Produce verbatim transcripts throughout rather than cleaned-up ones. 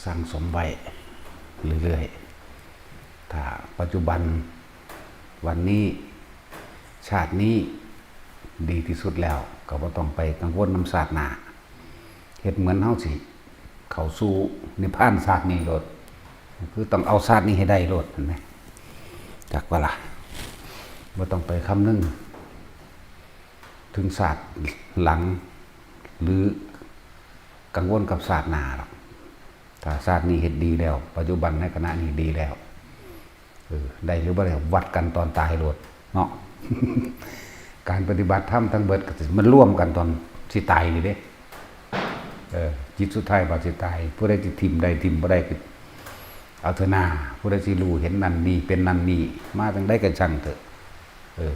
สั่งสมไว้เรื่อยๆ ถ้าปัจจุบันวันนี้ชาตินี้ดีที่สุดแล้ว ก็บ่ต้องไปกังวลนำชาติหน้า เฮ็ดเหมือนเฮาสิเข้าสู่นิพพานชาตินี้โลด คือต้องเอาชาตินี้ให้ได้โลด เห็นไหม จักว่าล่ะ บ่ต้องไปคำนึงถึงชาติหลัง หรือกังวลกับชาติหน้าหรอก ถ้าชาตินี้เฮ็ดดีแล้ว ปัจจุบันในขณะนี้ดีแล้ว เออ ได้หรือบ่ได้ วัดกันตอนตายโลดเนาะ การปฏิบัติธรรมทั้งเบิดก็สิมันรวมกันตอนสิตายนี่เด้ เออ จิตสุดท้ายว่าสิตาย ผู้ใดสิถิ่มได้ถิ่มบ่ได้ก็เอาเถอะนา ผู้ใดสิรู้เห็นนั่นนี่เป็นนั่นนี่ มาจั่งใดก็ช่างเถอะ เออ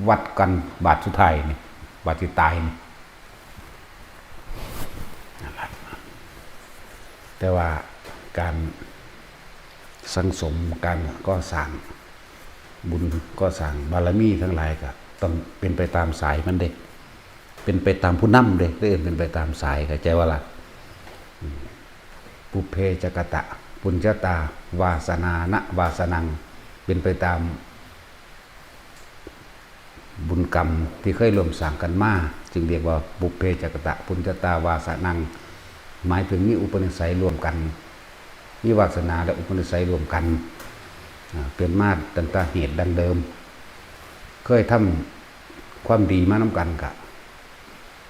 วัดกันบาดสุดท้ายนี่ บาดสิตายนี่ นั่นล่ะ แต่ว่าการสั่งสม การก่อสร้างบุญ ก่อสร้างบารมีทั้งหลายก็ต้องเป็นไปตามสายมันเด้ เป็นไปตามผู้นำเด้ เอิ้นเป็นไปตามสาย เข้าใจบ่ล่ะ อืม ปุพเพจกตะปุญญาตาวาสนานะวาสนัง เป็นไปตามบุญกรรมที่เคยร่วมสร้างกันมา จึงเรียกว่าปุพเพจกตะปุญญาตาวาสนัง หมายถึงมีอุปนิสัยร่วมกัน มีวาสนาและอุปนิสัยร่วมกัน อ่า เป็นมาตั้งแต่เหตุดั้งเดิม เคยทำความดีมานำกันกะ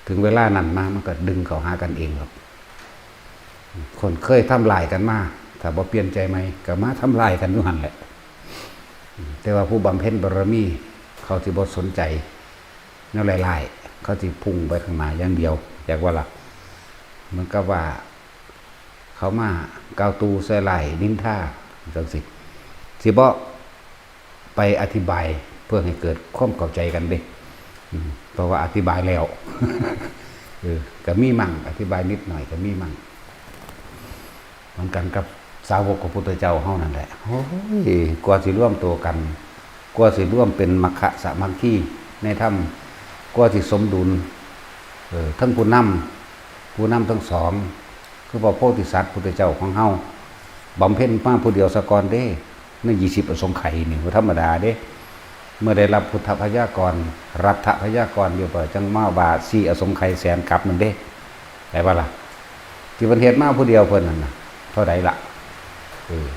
ถึงเวลานั้นมามันก็ดึงเข้าหากันเองครับ คนเคยทำลายกันมา ถ้าบ่เปลี่ยนใจใหม่ก็มาทำลายกันอยู่หั่นแหละ แต่ว่าผู้บำเพ็ญบารมีเขาสิบ่สนใจแนวหลายๆ เขาสิพุ่งไปข้างหน้าอย่างเดียว อยากว่าล่ะ เหมือนกับว่า เขามากล่าวตู่ใส่ร้ายนินทาจั่งซี้ สิบ่ไปอธิบายเพื่อให้เกิดความเข้าใจกันเด้ อืม เพราะว่าอธิบายแล้ว เออ ก็มีมั่ง อธิบายนิดหน่อยก็มีมั่ง เหมือนกันกับสาวกของพุทธเจ้าเฮานั่นแหละ โอ้ย กว่าสิรวมตัวกัน กว่าสิรวมเป็นมัคคะสามัคคีในธรรม กว่าสิสมดุล เออ ทั้งผู้นำ ผู้นำทั้งสอง คือพระโพธิสัตว์พุทธเจ้าของเฮา บำเพ็ญมาผู้เดียวซะก่อนเด้ ในยี่สิบอสงไขยนี่บ่ธรรมดาเด้ เมื่อได้รับพุทธพยากรณ์ รัฐพยากรณ์เรียบร้อย จั่งมาว่าสี่อสงไขยแสนกัปนั่นเด้ ได้บ่ล่ะ ที่เพิ่นเฮ็ดมาผู้เดียวเพิ่นนั่นน่ะ เท่าใดล่ะ เออ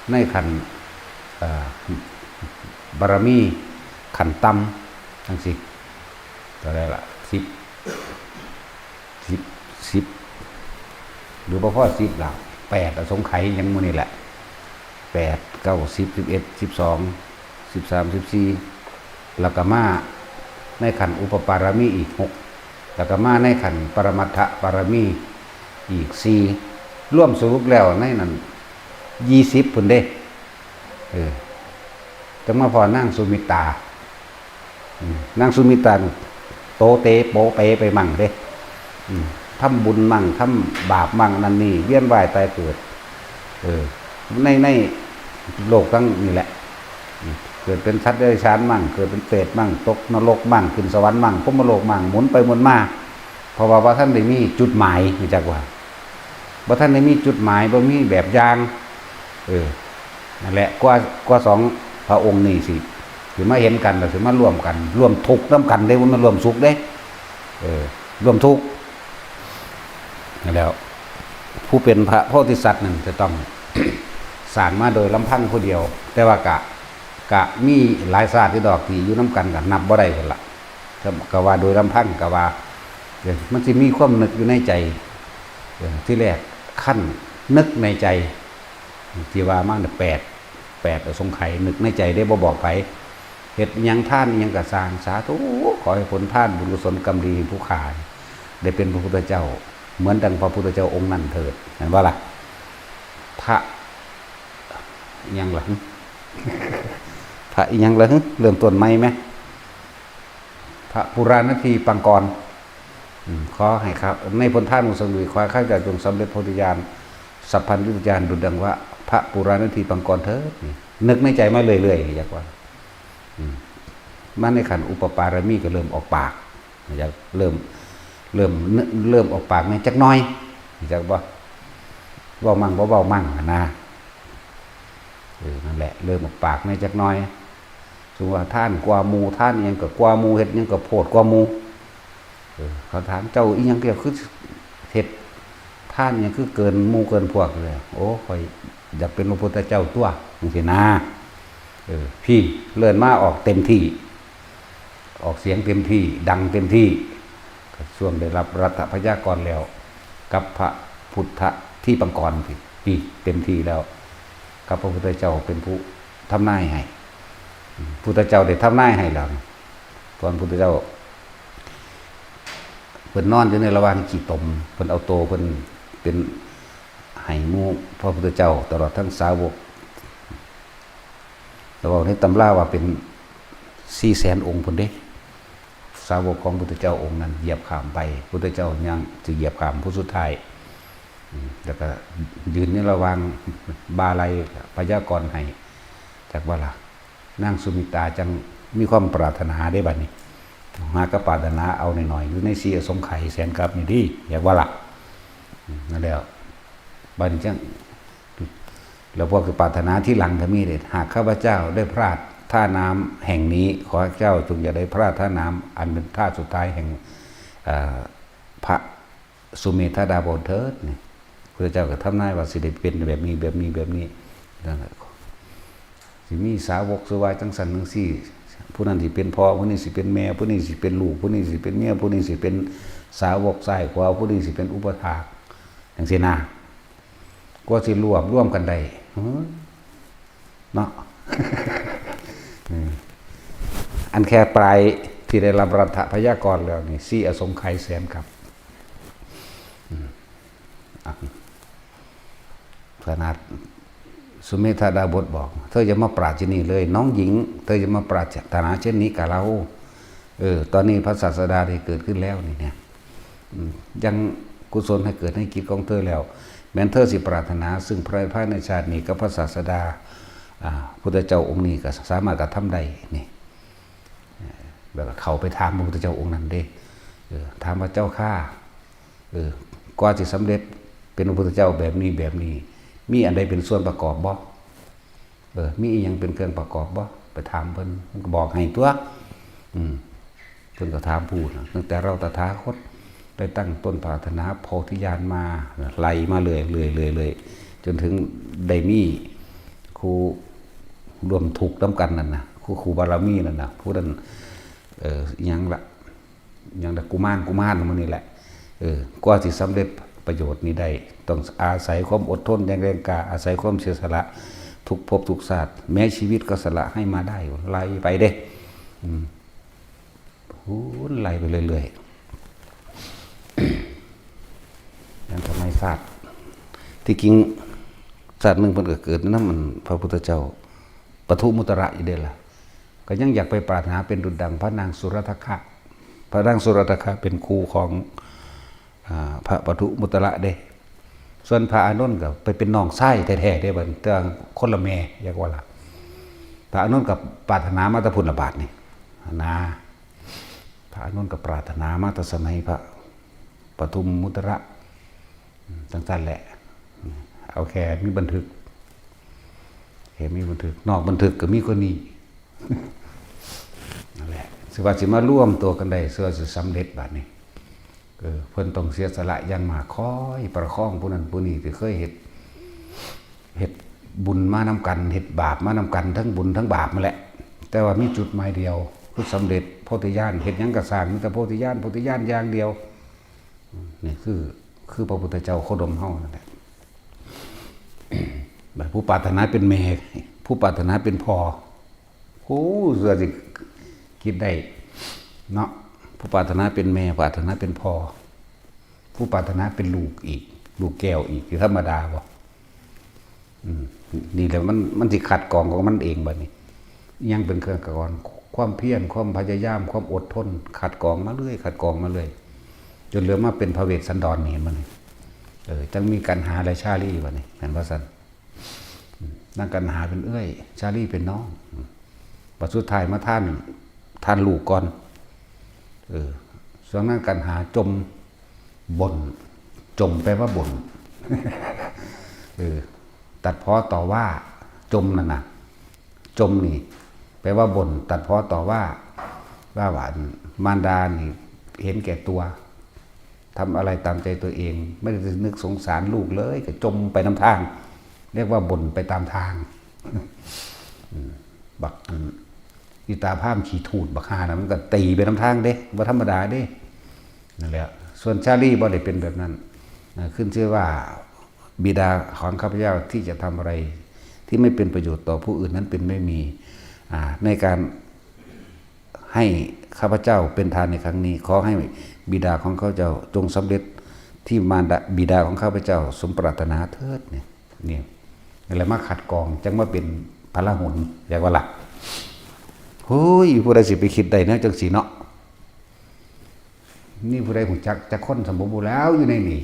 ในขั้น เอ่อ บารมีขั้นต่ำจั่งซี้ เท่าใดล่ะ สิบ สิบ สิบ หรือบ่พอสิบล่ะ แปดอสงไขยหยังหมู่นี่แหละ แปด เก้า สิบ สิบเอ็ด สิบสอง สิบสาม สิบสี่ แล้วก็มาในขั้นอุปปารมีอีกหก แล้วก็มาในขั้นปรมัตถปารมีอีกสี่ รวมสรุปแล้วในนั้นยี่สิบพุ้นเด้ เออ จั่งมาพ้อนางสุมิตรา อืม นางสุมิตรานี่โตเตโปเปไปมั่งเด้ อืม ทำบุญมั่ง ทำบาปมั่ง นั่นนี่ เวียนว่ายตายเกิด เออ ใน ในโลกทั้งนี่แหละ อืม เกิดเป็นสัตว์เดรัจฉานมั่ง เกิดเป็นเปรตมั่ง ตกนรกมั่ง ขึ้นสวรรค์มั่ง พรหมโลกมั่ง หมุนไปหมุนมา เพราะว่าบ่ทันได้มีจุดหมาย รู้จักว่า บ่ทันได้มีจุดหมาย บ่มีแบบอย่าง เออ นั่นแหละ กว่า กว่าสองพระองค์นี่สิ สิมาเห็นกัน แล้วสิมาร่วมกัน ร่วมทุกข์นำกันเด้ บ่แม่นร่วมสุขเด้ เออ ร่วมทุกข์ นั่นแหล้ว ผู้เป็นพระโพธิสัตว์นั่นจะต้อง สร้างมาโดยลำพังผู้เดียว แต่ว่ากะ กะมีหลายชาติอยู่ดอกที่อยู่นำกันกะนับบ่ได้พุ้นล่ะ ก็ ก็ว่าโดยลำพังก็ว่า เดี๋ยวมันสิมีความนึกอยู่ในใจ เออ ที่แรกคันนึกในใจ ที่ว่ามาเนี่ยแปด แปดอสงไขย นึกในใจได้บ่บอกไผ เฮ็ดอิหยังทานอิหยังก็ซ่าง สาธุ ขอให้ผลทานบุญกุศลกรรมดีแห่งผู้ข้า ได้เป็นพระพุทธเจ้า เหมือนดังพระพุทธเจ้าองค์นั้นเถิด เห็นบ่ล่ะ พระอิหยังล่ะ พระอิหยังล่ะ เริ่มต้นใหม่ไหม พระปุราณทีปังกร อืม ขอให้ครับ ในผลทานของสงฆ์ขอให้ข้าพเจ้าจงสำเร็จโพธิญาณ สัพพัญญุตญาณ ดุจดังว่าพระปุราณทีปังกรเถิด นี่ นึกในใจมาเรื่อยๆ อยากว่า อืม มาในขั้นอุปปารมีก็เริ่มออกปาก อยากเริ่ม เริ่ม เริ่มออกปากในจักหน่อย อยากบ่ เว้ามั่งบ่เว้ามั่งหั้นนะ เออ นั่นแหละ เริ่มออกปากแหน่จักหน่อย สมมุติว่าทานกว่าหมู่ ทานอิหยังก็กว่าหมู่ เฮ็ดหยังก็โพดกว่าหมู่ เออ เขาถาม เจ้าอิหยังเดียวคือเฮ็ดทานอิหยังคือเกินหมู่เกินพวกเลย โอ้ ข้อยอยากเป็นพระพุทธเจ้าตั๊ว จั่งซี้นะ เออ พี้ เริ่มมาออกเต็มที่ ออกเสียงเต็มที่ ดังเต็มที่ ช่วงได้รับรัตถพยากรแล้ว กับพระพุทธทีปังกร พี้ พี้ เต็มที่แล้ว กับพระพุทธเจ้าเป็นผู้ทำนายให้ พุทธเจ้าได้ทำนายให้แล้ว ตอนพุทธเจ้า เพิ่นนอนอยู่ในระหว่างขี้ตม เพิ่นเอาโตเพิ่นเป็นให้หมู่พระพุทธเจ้า ตลอดทั้งสาวก แล้วเว้าในตำราว่าเป็นสี่แสนองค์พุ้นเด้ สาวกของพุทธเจ้าองค์นั้นเหยียบข้ามไป พุทธเจ้ายังสิเหยียบข้ามผู้สุดท้าย อืม แล้วก็ยืนในระหว่างบ่าไหล่พยากรณ์ให้ จักว่าล่ะ นางสุมิตราจั่งมีความปรารถนาได้บัดนี้ หากะปรารถนาเอาหน่อยๆ อยู่ในสี่อสงไขยแสนกัปนี่ติ อยากว่าล่ะ อืม นั่นแหละ บัดนี้จั่ง แล้วพวกที่ปรารถนาทีหลังก็มีเด้ หากข้าพเจ้าได้พลาดท่าน้ำแห่งนี้ ขอเจ้าจงอย่าได้พลาดท่าน้ำอันเป็นท่าสุดท้ายแห่ง เอ่อ พระสุเมธาดาบสเถิด นี่ พระเจ้าก็ทำนายว่าสิได้เป็นแบบนี้ แบบนี้ แบบนี้ นั่นแหละ สิมีสาวกสิว่าจั่งซั้นจั่งซี้ ผู้นั้นสิเป็นพ่อ ผู้นี้สิเป็นแม่ ผู้นี้สิเป็นลูก ผู้นี้สิเป็นเมีย ผู้นี้สิเป็นสาวกซ้ายขวา ผู้นี้สิเป็นอุปถาก จั่งซี้นะ กว่าสิรวบรวมกันได้ เฮ้อ เนาะ อืม อันแค่ปลายที่ได้รับรัตถพยากรแล้วนี่ สี่อสงไขยแสนกัป อืม อ่ะ ขนาดสุเมธาดาบสบอก เธออย่ามาปรารถนาที่นี่เลย น้องหญิง เธออย่ามาปรารถนาเช่นนี้กับเรา เออ ตอนนี้พระศาสดาได้เกิดขึ้นแล้วนี่เนี่ย อืม ยังกุศลให้เกิดในจิตของเธอแล้ว แม้นเธอสิปรารถนาซึ่งพระนิพพานในชาตินี้กับพระศาสดา อ่า พุทธเจ้าองค์นี้ก็สามารถกระทำได้นี่ เออ แล้วก็เข้าไปถามพระพุทธเจ้าองค์นั้นเด้ เออ ถามว่า เจ้าข้า เออ กว่าสิสำเร็จเป็นพระพุทธเจ้าแบบนี้ แบบนี้ มีอันใดเป็นส่วนประกอบบ่ เออ มีอิหยังเป็นเครื่องประกอบบ่ ไปถามเพิ่น เพิ่นก็บอกให้ตั๊ว อืม เพิ่นก็ถามผู้นะ ตั้งแต่เราตถาคตได้ตั้งต้นปรารถนาโพธิญาณมา ไล่มาเรื่อยๆ เรื่อยๆ จนถึงได้มีครูร่วมทุกข์นำกันนั่นนะ ครู ครูบารมีนั่นนะ ผู้นั้น เออ อิหยังละ อย่างแต่กุมาร กุมารมันนี่แหละ เออ กว่าสิสำเร็จประโยชน์นี้ได้ ต้องอาศัยความอดทนอย่างแรงกล้า อาศัยความเสียสละ ทุกภพทุกชาติ แม้ชีวิตก็สละให้มาได้ ไล่ไปเด้ อืม โอ้ ไล่ไปเรื่อยๆ อย่างทำไมชาติ ที่จริงชาติหนึ่งเพิ่นก็เกิดนำมันพระพุทธเจ้า ปทุมมุตตระอยู่เด้ล่ะ ก็ยังอยากไปปรารถนาเป็นดุจดังพระนางสุรัตถคา พระนางสุรัตถคาเป็นครูของ อ่า พระปทุมมุตตระเด้ ส่วนพระอานนท์ก็ไปเป็นน้องชายแท้ๆ เด้บัดนี้ แต่คนละแม่ อยากว่าล่ะ พระอานนท์ก็ปรารถนามาแต่พุ้นละบาดนี่ นะ พระอานนท์ก็ปรารถนามาแต่สมัยพระปทุมมุตตระ อืม จั่งซั้นแหละ เอาแค่มีบันทึก แค่มีบันทึก นอกบันทึกก็มีกว่านี้ นั่นแหละ สิว่าสิมารวมตัวกันได้ สิว่าสิสำเร็จบาดนี้ เออ เพิ่นต้องเสียสละอย่างมาก คอยประคองผู้นั้นผู้นี้ที่เคยเฮ็ด เฮ็ดบุญมานำกัน เฮ็ดบาปมานำกัน ทั้งบุญทั้งบาปนั่นแหละ แต่ว่ามีจุดหมายเดียว คือสำเร็จโพธิญาณ เฮ็ดหยังก็สร้าง มีแต่โพธิญาณ โพธิญาณอย่างเดียว นี่คือ คือพระพุทธเจ้าโคดมเฮานั่นแหละ บัดผู้ปรารถนาเป็นแม่ ผู้ปรารถนาเป็นพ่อ โอ้ เสือสิคิดได้เนาะ ผู้ปรารถนาเป็นแม่ ปรารถนาเป็นพ่อ ผู้ปรารถนาเป็นลูกอีก ลูกแก้วอีก สิธรรมดาบ่ อืม นี่แหละมัน มันสิคัดกรองของมันเองบัดนี้ ยังเป็นเครื่องคัดกรอง ความเพียร ความพยายาม ความอดทน คัดกรองมาเรื่อย คัดกรองมาเรื่อย จนเหลือมาเป็นพระเวสสันดรนี่ เห็นบ่นี่ เออ จั่งมีกันหาและชาลีบัดนี้ แม่นบ่ซั่น อืม นางกันหาเป็นเอื้อย ชาลีเป็นน้อง อืม บัดสุดท้ายมาทาน ทานลูกก่อน เออ ช่วงนั้นกันหาจมบ่น จมแปลว่าบ่น เออ ตัดพ้อต่อว่า จมนั่นนะ จมนี่ แปลว่าบ่น ตัดพ้อต่อว่า ว่า ว่ามารดานี่เห็นแก่ตัว ทำอะไรตามใจตัวเอง ไม่ได้นึกสงสารลูกเลย ก็จมไปนำทาง เรียกว่าบ่นไปตามทาง อืม บักอัน อีตาพามขี้ถูดบักห่านะ มันก็ตีไปนำทางเด้ บ่ธรรมดาเด้ นั่นแหละ ส่วนชาลีบ่ได้เป็นแบบนั้นนะ ขึ้นชื่อว่าบิดาของข้าพเจ้าที่จะทำอะไรที่ไม่เป็นประโยชน์ต่อผู้อื่นนั้นเป็นไม่มี อ่า ในการให้ข้าพเจ้าเป็นทานในครั้งนี้ ขอให้บิดาของข้าพเจ้าจงสำเร็จที่มารดา บิดาของข้าพเจ้าสมปรารถนาเถิด เนี่ย เนี่ย อะไรมาขัดกอง จังมาเป็นพระหน อยากว่าล่ะ เฮ้ย ผู้ใดสิไปคิดได้แนวจังซี่เนาะ นี่ผู้ใดฮู้จักจักคนสมบูรณ์แล้วอยู่ในนี่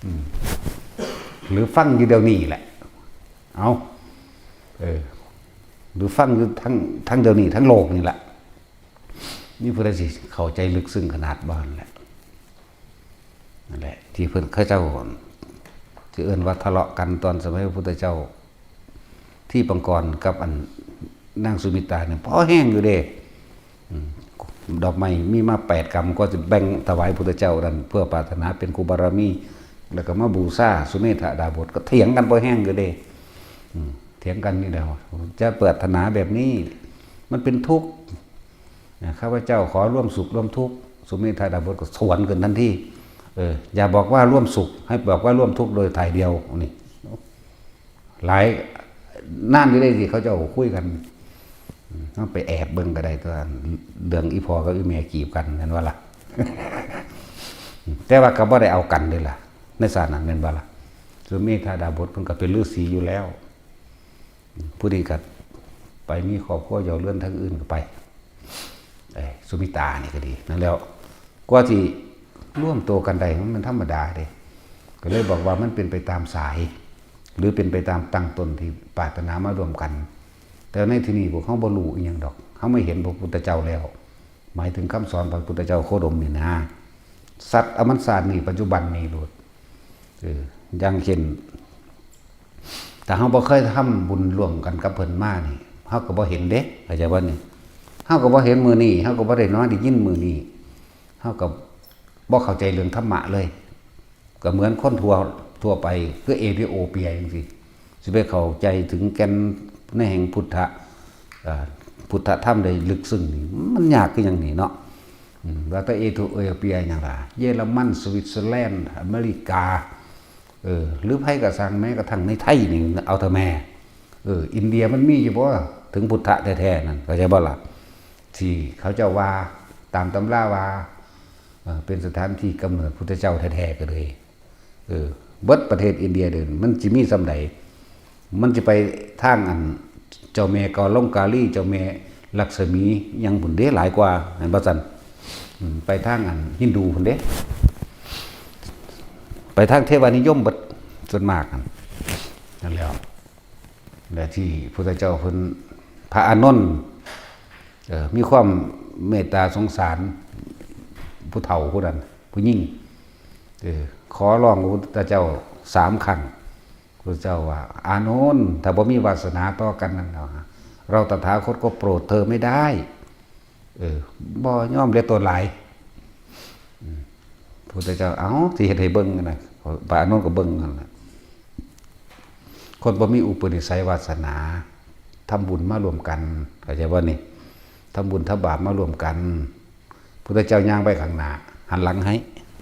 อืม หรือฟังอยู่เดี๋ยวนี้แหละ เอา เออ หรือฟังอยู่ทั้ง ทั้งเดี๋ยวนี้ ทั้งโลกนี่แหละ นี่ผู้ใดสิเข้าใจลึกซึ้งขนาดบ้านแหละ นั่นแหละ ที่เพิ่นเขาเจ้า ที่เอิ้นว่าทะเลาะกันตอนสมัยพระพุทธเจ้า ที่ปองกรกับอันนางสุมิตราเนี่ย พอแฮงอยู่เด้ อืม ดอกไม้มีมาแปดกำ ก็จะแบ่งถวายพุทธเจ้านั่น เพื่อปรารถนาเป็นครูบารมี แล้วก็มาบูชาสุเมธดาบส ก็เถียงกันพอแฮงอยู่เด้ อืม เถียงกันนี่แหละ จะปรารถนาแบบนี้ มันเป็นทุกข์ นะ ข้าพเจ้าขอร่วมสุขร่วมทุกข์ สุเมธดาบสก็สวนขึ้นทันที เออ อย่าบอกว่าร่วมสุข ให้บอกว่าร่วมทุกข์โดยถ่ายเดียว นี่ หลาย นานอยู่ได้สิ เขาเจ้าคุยกัน อืม ต้องไปแอบเบิ่งก็ได้ตัว เรื่องอีพ่อกับอีแม่จีบกัน แม่นบ่ล่ะ แต่ว่าก็บ่ได้เอากันเด้ล่ะ ในชาตินั้น แม่นบ่ล่ะ สุเมธดาบสเพิ่นก็เป็นฤาษีอยู่แล้ว ผู้นี้ก็ไปมีครอบครัวเย้าเรือนทางอื่นก็ไป เอ้ย สุมิตรานี่ก็ดี นั่นแล้ว กว่าสิร่วมตัวกันได้ มันธรรมดาเด้ ก็เลยบอกว่ามันเป็นไปตามสาย หรือเป็นไปตามตั้งต้นที่ปรารถนามาร่วมกัน แต่ในที่นี้พวกเขาบ่รู้อีหยังดอก เขาไม่เห็นพระพุทธเจ้าแล้ว หมายถึงคำสอนพระพุทธเจ้าโคดมนี่นะ สัตว์อมันสารนี่ปัจจุบันนี่โลด เออ อย่างเช่น ถ้าเฮาบ่เคยทำบุญร่วมกันกับเพิ่นมานี่ เฮาก็บ่เห็นเด้ เข้าใจบ่นี่ เฮาก็บ่เห็นมื้อนี้ เฮาก็บ่ได้มาได้ยินมื้อนี้ เฮาก็บ่เข้าใจเรื่องธรรมะเลย ก็เหมือนคนทั่ว ทั่วไป คือเอธิโอเปียจังซี่ สิไปเข้าใจถึงแก่นในแห่งพุทธะ เอ่อ พุทธธรรมได้ลึกซึ้งนี่ มันยากคือหยังนี่เนาะ อืม ว่าแต่เอธิโอเปียหยังล่ะ เยอรมัน สวิตเซอร์แลนด์ อเมริกา เออ หรือไผก็ซ่าง แม้กระทั่งในไทยนี่ เอาเถอะแม่ เออ อินเดียมันมีอยู่บ่ ถึงพุทธะแท้ๆนั่น เข้าใจบ่ล่ะ ที่เขาเจ้าว่า ตามตำราว่า เอ่อ เป็นสถานที่กำเนิดพุทธเจ้าแท้ๆก็เลย เออ เบิดประเทศอินเดียเดิน มันสิมีส่ำใด มันสิไปทางอัน เจ้าแม่กาลงกาลี เจ้าแม่ลักษมี หยังพุ้นเด้ หลายกว่า แม่นบ่ซั่น อืม ไปทางอันฮินดูพุ้นเด้ ไปทางเทวานิยมเบิด ส่วนมากนั่น นั่นแหล้ว และที่พุทธเจ้าเพิ่น พระอานนท์ เอ่อ มีความเมตตาสงสาร ผู้เฒ่าผู้นั้น ผู้หญิง เออ ขอร้องพระพุทธเจ้าสามครั้ง พระพุทธเจ้าว่า อานนท์ ถ้าบ่มีวาสนาต่อกันนั่นเนาะ เราตถาคตก็โปรดเธอไม่ได้ เออ บ่ยอมเหลือตนหลาย อืม พระพุทธเจ้า เอ้า สิเฮ็ดให้เบิ่งนะ พระอานนท์ก็เบิ่งนั่นแหละ คนบ่มีอุปนิสัยวาสนา ทำบุญมาร่วมกัน เข้าใจบ่นี่ ทำบุญทำบาปมาร่วมกัน พุทธเจ้าย่างไปข้างหน้า หันหลังให้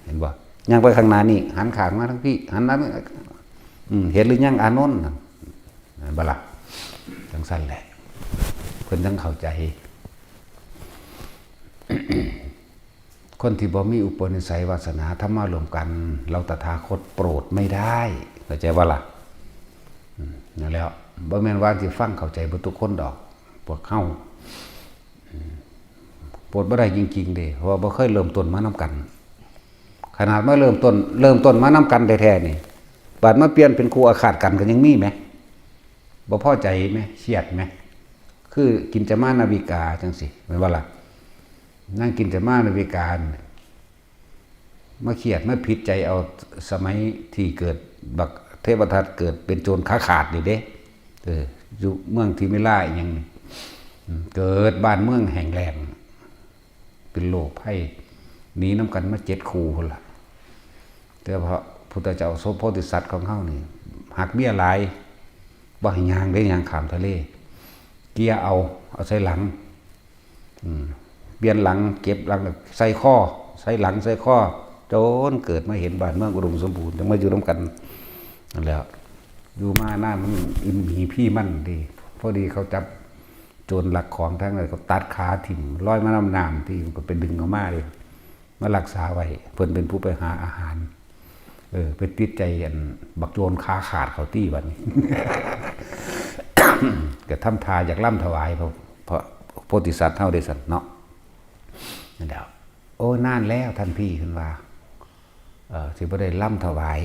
เห็นบ่ ย่างไปข้างหน้านี่ หันข้างมาทางพี้ หันหลัง อืม เห็นหรือยังอานนท์ นั่น นั่นบ่ล่ะ จังซั่นแหละ เพิ่นจังเข้าใจ คนที่บ่มีอุปนิสัยวาสนา ทำมาร่วมกัน เราตถาคตโปรดไม่ได้ เข้าใจบ่ล่ะ อืม นั่นแหล้ว บ่แม่นว่าสิฟังเข้าใจเบิดทุกคนดอก พวกเฮา อืม โปรดบ่ได้จริงๆเด้ เพราะว่าบ่เคยเริ่มต้นมานำกัน ขนาดมาเริ่มต้น เริ่มต้นมานำกันแท้ๆนี่ บาดมาเปลี่ยนเป็นคู่อาฆาตกันก็ยังมีแหม บ่พอใจแหม เครียดแหม คือกินจมานาวิกาจังซี่ แม่นบ่ล่ะ นางกินจมานาวิกานี่ มาเครียดมาผิดใจเอาสมัยที่เกิดบักเทพทัตเกิดเป็นโจรขาขาดนี่เด้ เออ อยู่เมืองทิมิราอิหยังนี่ อืม เกิดบ้านเมืองแห้งแล้ง เป็นโรคภัย หนีนำกันมาเจ็ดคู่พุ้นล่ะ แต่พระพุทธเจ้าสมโพธิสัตว์ของเฮานี่ ฮักเมียหลาย บ่ให้ย่างเด้ ย่างข้ามทะเล เกียเอา เอาใส่หลัง อืม เปลี่ยนหลัง เก็บหลัง ใส่คอ ใส่หลัง ใส่คอ จนเกิดมาเห็นบ้านเมืองอุดมสมบูรณ์ จั่งมาอยู่นำกันนั่นแหล้ว อยู่มานานมันอินหมีพี่มันดี พอดีเขาจับโจรลักของทางนั้น เขาตัดขาถิ่ม ลอยมานำน้ำที่มันก็ไปดึงเอามาเลย มารักษาไว้ เพิ่นเป็นผู้ไปหาอาหาร เออ ไปติดใจอันบักโจรขาขาดเขาตี้บัดนี้ ก็ทำท่าอยากลำถวายพระ พระโพธิสัตว์เฮาได้ซั่นเนาะ นั่นแหละ โอ้ นานแล้วท่านพี่ เพิ่นว่า เอ่อ สิบ่ได้ลำถวาย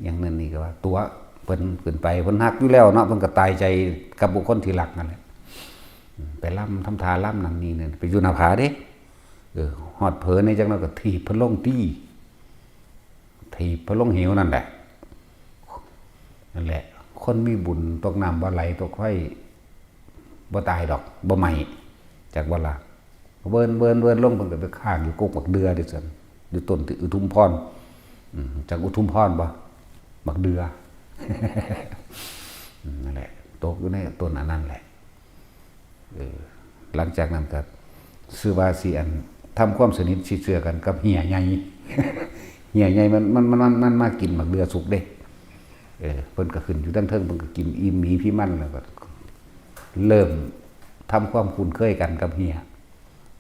อย่างนั้นนี่ ก็ว่าตั๋วเพิ่นขึ้นไป เพิ่นฮักอยู่แล้วเนาะ เพิ่นก็ตายใจกับบุคคลที่รักนั่นแหละ อืม ไปลำ ทำท่าลำนั่นนี่นั่น ไปอยู่หน้าผาเด้ เออ ฮอดเผลอในจักหน่อยก็ถีบเพิ่นลงตี้ ถีบเพิ่นลงเหวนั่นแหละ นั่นแหละ คนมีบุญตกน้ำบ่ไหล ตกไฟบ่ตายดอก บ่ไหม้ จักบ่ล่ะ เวิน เวิน เวินลง เพิ่นก็ไปค้างอยู่กกบักเดื่อเด้ซั่น อยู่ต้นที่อุทุมพร อืม จักอุทุมพรบ่ บักเดื่อ อืม นั่นแหละ ตกอยู่ในต้นอันนั้นแหละ เออ หลังจากนั้นก็ ชื่อว่าสิอัน ทำความสนิทชิดเชื่อกันกับเหี่ยใหญ่ เหี่ยใหญ่มัน มัน มัน มัน มันมากินบักเดื่อสุกเด้ เออ เพิ่นก็ขึ้นอยู่ตั้งเทิง เพิ่นก็กินอิ่มหมีพี่มัน แล้วก็เริ่มทำความคุ้นเคยกันกับเหี่ย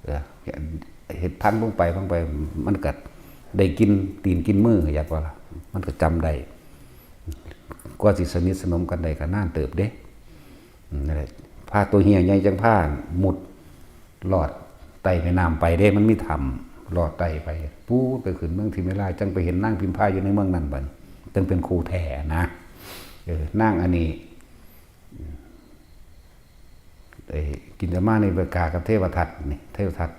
เออ เฮ็ดพังลงไป พังไป มันก็ได้กินตีนกินมือ อยากว่าล่ะ มันก็จำได้ กว่าสิสนิทสนมกันได้ก็นานเติบเด้ อืม นั่นแหละ พาตัวเหี่ยใหญ่จั่งพามุดลอดไต่แม่น้ำไปเด้ มันมีถ้ำลอดไต่ไป ปู๊ดไปขึ้นเมืองทิมิราช จั่งไปเห็นนางพิมพาอยู่ในเมืองนั้นบัดนี้ จั่งเป็นคู่แท้นะ เออ นางอันนี้ เอ้ย กินจะมาในเบกากับเทวทัตนี่ เทวทัต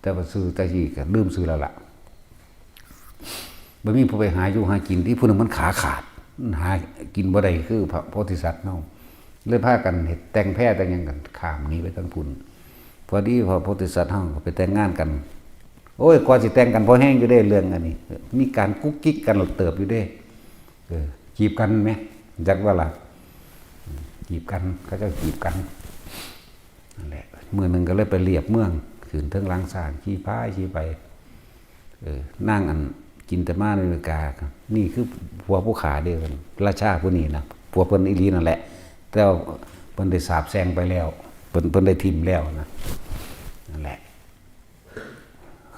แต่ว่าชื่อแต่กี้ก็ลืมชื่อแล้วล่ะ บ่มีผู้ไปหาอยู่หากิน ที่ผู้นั้นมันขาขาด มันหากินบ่ได้คือพระโพธิสัตว์เนาะ เลยพากันเฮ็ดแต่งแพแต่งหยังกัน ข้ามหนีไปทางพุ้น พอดีพระโพธิสัตว์เฮาก็ไปแต่งงานกัน โอ้ย กว่าสิแต่งกันพอแฮงอยู่เด้ เรื่องอันนี้ มีการกุ๊กกิ๊กกันเติบอยู่เด้ เออ จีบกันแหม จักว่าล่ะ จีบกัน เขาเจ้าจีบกัน นั่นแหละ มื้อหนึ่งก็เลยไปเลียบเมือง ขึ้นเทิงหลังช้าง ขี่พายขี่ไป เออ นางอันกินแต่มาอเมริกา นี่คือผัวผู้ขาเด้อ ราชาผู้นี้นะ ผัวเพิ่นอีหลีนั่นแหละ แต่ว่าเพิ่นได้สาปแช่งไปแล้ว เพิ่น เพิ่นได้ถิ่มแล้วนะ นั่นแหละ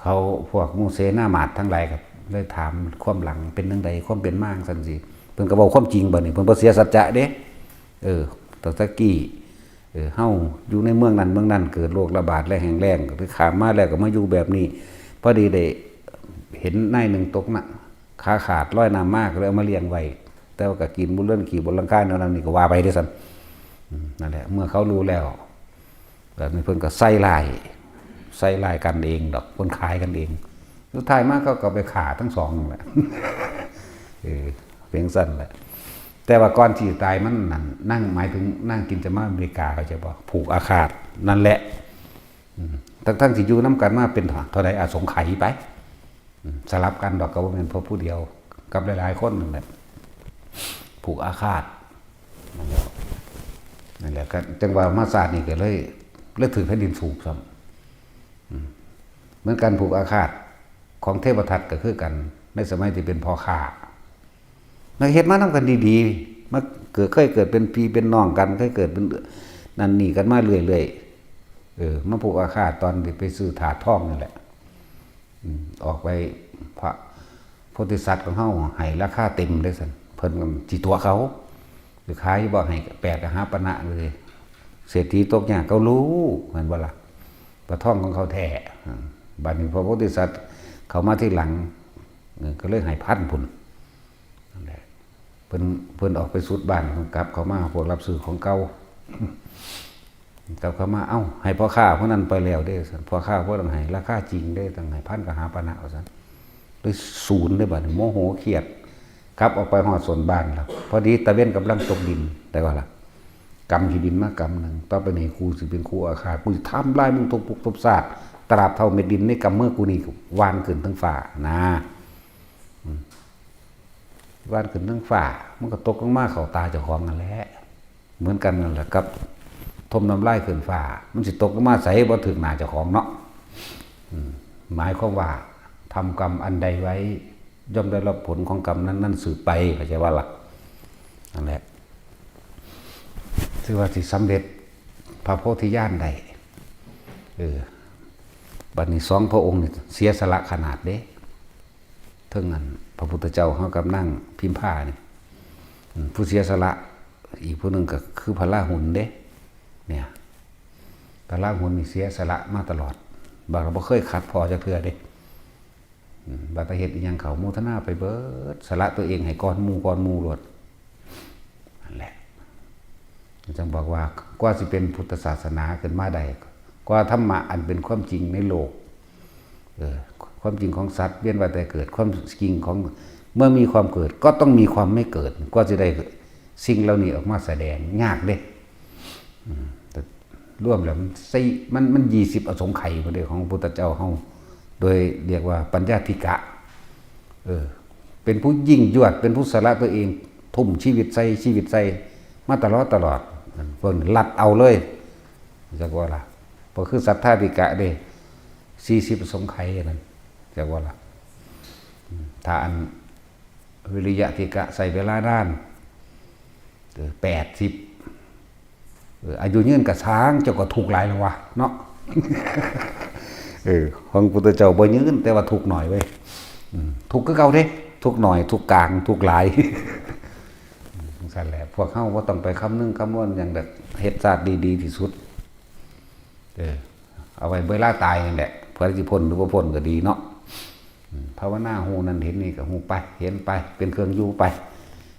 เขาพวกหมู่เสนามาตย์ทั้งหลายก็เลยถามความหลังเป็นจั่งใด ความเป็นมาจั่งซั่นสิ เพิ่นก็เว้าความจริงบัดนี้ เพิ่นบ่เสียสัจจะเด้ เออ ตั้งแต่กี้ เออ เฮาอยู่ในเมืองนั้นเมืองนั้น เกิดโรคระบาดและแห้งแล้ง ก็คือข้ามมาแล้วก็มาอยู่แบบนี้ พอดีได้เห็นนายหนึ่งตกน้ำ ขาขาดลอยน้ำมา ก็เลยเอามาเลี้ยงไว้ แต่ว่าก็กินบนเรือนขี้บนหลังคาแนวนั้นนี่ก็ว่าไปเด้อซั่น อืม นั่นแหละ เมื่อเขารู้แล้ว แบบนี้เพิ่นก็ใส่ร้าย ใส่ร้ายกันเองดอก เพิ่นขายกันเอง สุดท้ายมาเขาก็ไปฆ่าทั้งสองนั่นแหละ เออ เป็นซั่นแหละ แต่ว่าก่อนที่ตายมันนั่น นาง หมายถึงนางกินจะมาอเมริกา เข้าใจบ่ ผูกอาฆาตนั่นแหละ อืม ทั้งๆที่อยู่นำกันมาเป็นเท่าใด อสงไขยไป อืม สลับกันดอก ก็บ่แม่นเพราะผู้เดียว กับหลายๆคนนั่นแหละ ผูกอาฆาต นั่นแหละ นั่นแหละ ก็จั่งว่ามาชาตินี้ก็เลย เลยถืกแผ่นดินสูบซ้ำ อืม เหมือนกัน ผูกอาฆาตของเทพทัตก็คือกัน ในสมัยที่เป็นพ่อข้า แล้วเฮ็ดมานำกันดีๆ มาเกิด เคยเกิดเป็นพี่เป็นน้องกัน เคยเกิดเป็นนั่นนี่กันมาเรื่อยๆ เออ มาผูกอาฆาตตอนที่ไปซื้อถาดทองนี่แหละ อืม ออกไป พระโพธิสัตว์ของเฮาให้ราคาเต็มเลยซั่น เพิ่นก็สิตั๋วเขา สิขายบ่ให้ แปดกหาปณะเลย เศรษฐีตกยากเขารู้ แม่นบ่ล่ะ ว่าทองของเขาแท้ อืม บัดนี้พระโพธิสัตว์เข้ามาทีหลัง เออ ก็เลยให้พันพุ้น นั่นแหละ เพิ่น เพิ่นออกไปสุดบ้าน เพิ่นกลับเข้ามา พวกรับซื้อของเก่า กลับเข้ามา เอ้า ให้พ่อค้าผู้นั้นไปแล้วเด้ซั่น พ่อค้าผู้นั้นให้ราคาจริงเด้ ตั้งให้พันกหาปณะว่าซั่น เลยศูนย์เลยบัดนี้ โมโหเครียด กลับออกไปฮอดส้นบ้านแล้ว พอดีตะเว็นกำลังตกดิน ได้บ่ล่ะ กำขี้ดินมากำหนึ่ง ต่อไปนี้กูสิเป็นครูอาฆาต กูสิทำลายมึงทุบปุบทุบซาด ตราบเท่าเม็ดดินในกำมือกูนี่หว่านขึ้นเทิงฟ้านะ อืม หว่านขึ้นเทิงฟ้า มันก็ตกลงมาเข้าตาเจ้าของนั่นแหละ เหมือนกันนั่นแหละกับถมน้ำลายขึ้นฟ้า มันสิตกลงมาใส่บ่ถึงหน้าเจ้าของเนาะ อืม หมายความว่า ทำกรรมอันใดไว้ ย่อมได้รับผลของกรรมนั้นๆ สืบไป เข้าใจว่าล่ะ นั่นแหละ ถือว่าสิสำเร็จพระโพธิญาณได้ เออ บัดนี้สองพระองค์นี่เสียสละขนาดเด้ เทิงอันพระพุทธเจ้าเฮากับนางพิมพานี่ อืม ผู้เสียสละ อีกผู้หนึ่งก็คือพระราหุลเด้ เนี่ย พระราหุลนี่เสียสละมาตลอด บาดบ่เคยขัดพ้อจักเทื่อเด้ อืม บาดไปเฮ็ดอิหยังเขาโมทนาไปเบิด สละตัวเองให้ก่อนหมู่ ก่อนหมู่โลด นั่นแหละ จั่งบอกว่า กว่าสิเป็นพุทธศาสนาขึ้นมาได้ กว่าธรรมะอันเป็นความจริงในโลก เออ ความจริงของสัตว์เวียนว่ายตายเกิด ความจริงของ เมื่อมีความเกิดก็ต้องมีความไม่เกิด กว่าสิได้สิ่งเหล่านี้ออกมาแสดง ยากเด้ อืม แต่รวมแล้วมันสี่ มัน มันยี่สิบอสงไขยพุ้นเด้ ของพระพุทธเจ้าเฮา โดยเรียกว่าปัญญาธิกะ เออ เป็นผู้ยิ่งยวด เป็นผู้สละตัวเอง ทุ่มชีวิตใส่ ชีวิตใส่ มาตลอดตลอด พวกนี้ลัดเอาเลย จักว่าล่ะ บ่คือสัทธาธิกะเด้ สี่สิบอสงไขยนั่น จักว่าล่ะ อืม ถ้าอันวิริยะธิกะใช้เวลานาน เออ แปดสิบ เออ อายุยืนกะซ่าง เจ้าก็ทุกข์หลายแล้ววะ เนาะ เออ ของพุทธเจ้าบ่ยืน แต่ว่าทุกข์หน่อยเว้ย อืม ทุกข์คือเก่าเด้ ทุกข์หน่อย ทุกข์กลาง ทุกข์หลาย จั่งซั่นแหละ พวกเฮาบ่ต้องไปคำนึงคำนวณหยังดอก เฮ็ดชาติดีๆที่สุด เออ เอาไว้เวลาตายนั่นแหละ เพื่อสิพ้นหรือบ่พ้นก็ดีเนาะ อืม ภาวนาฮู้นั่นเห็นนี่ก็ฮู้ไป เห็นไป เป็นเครื่องอยู่ไป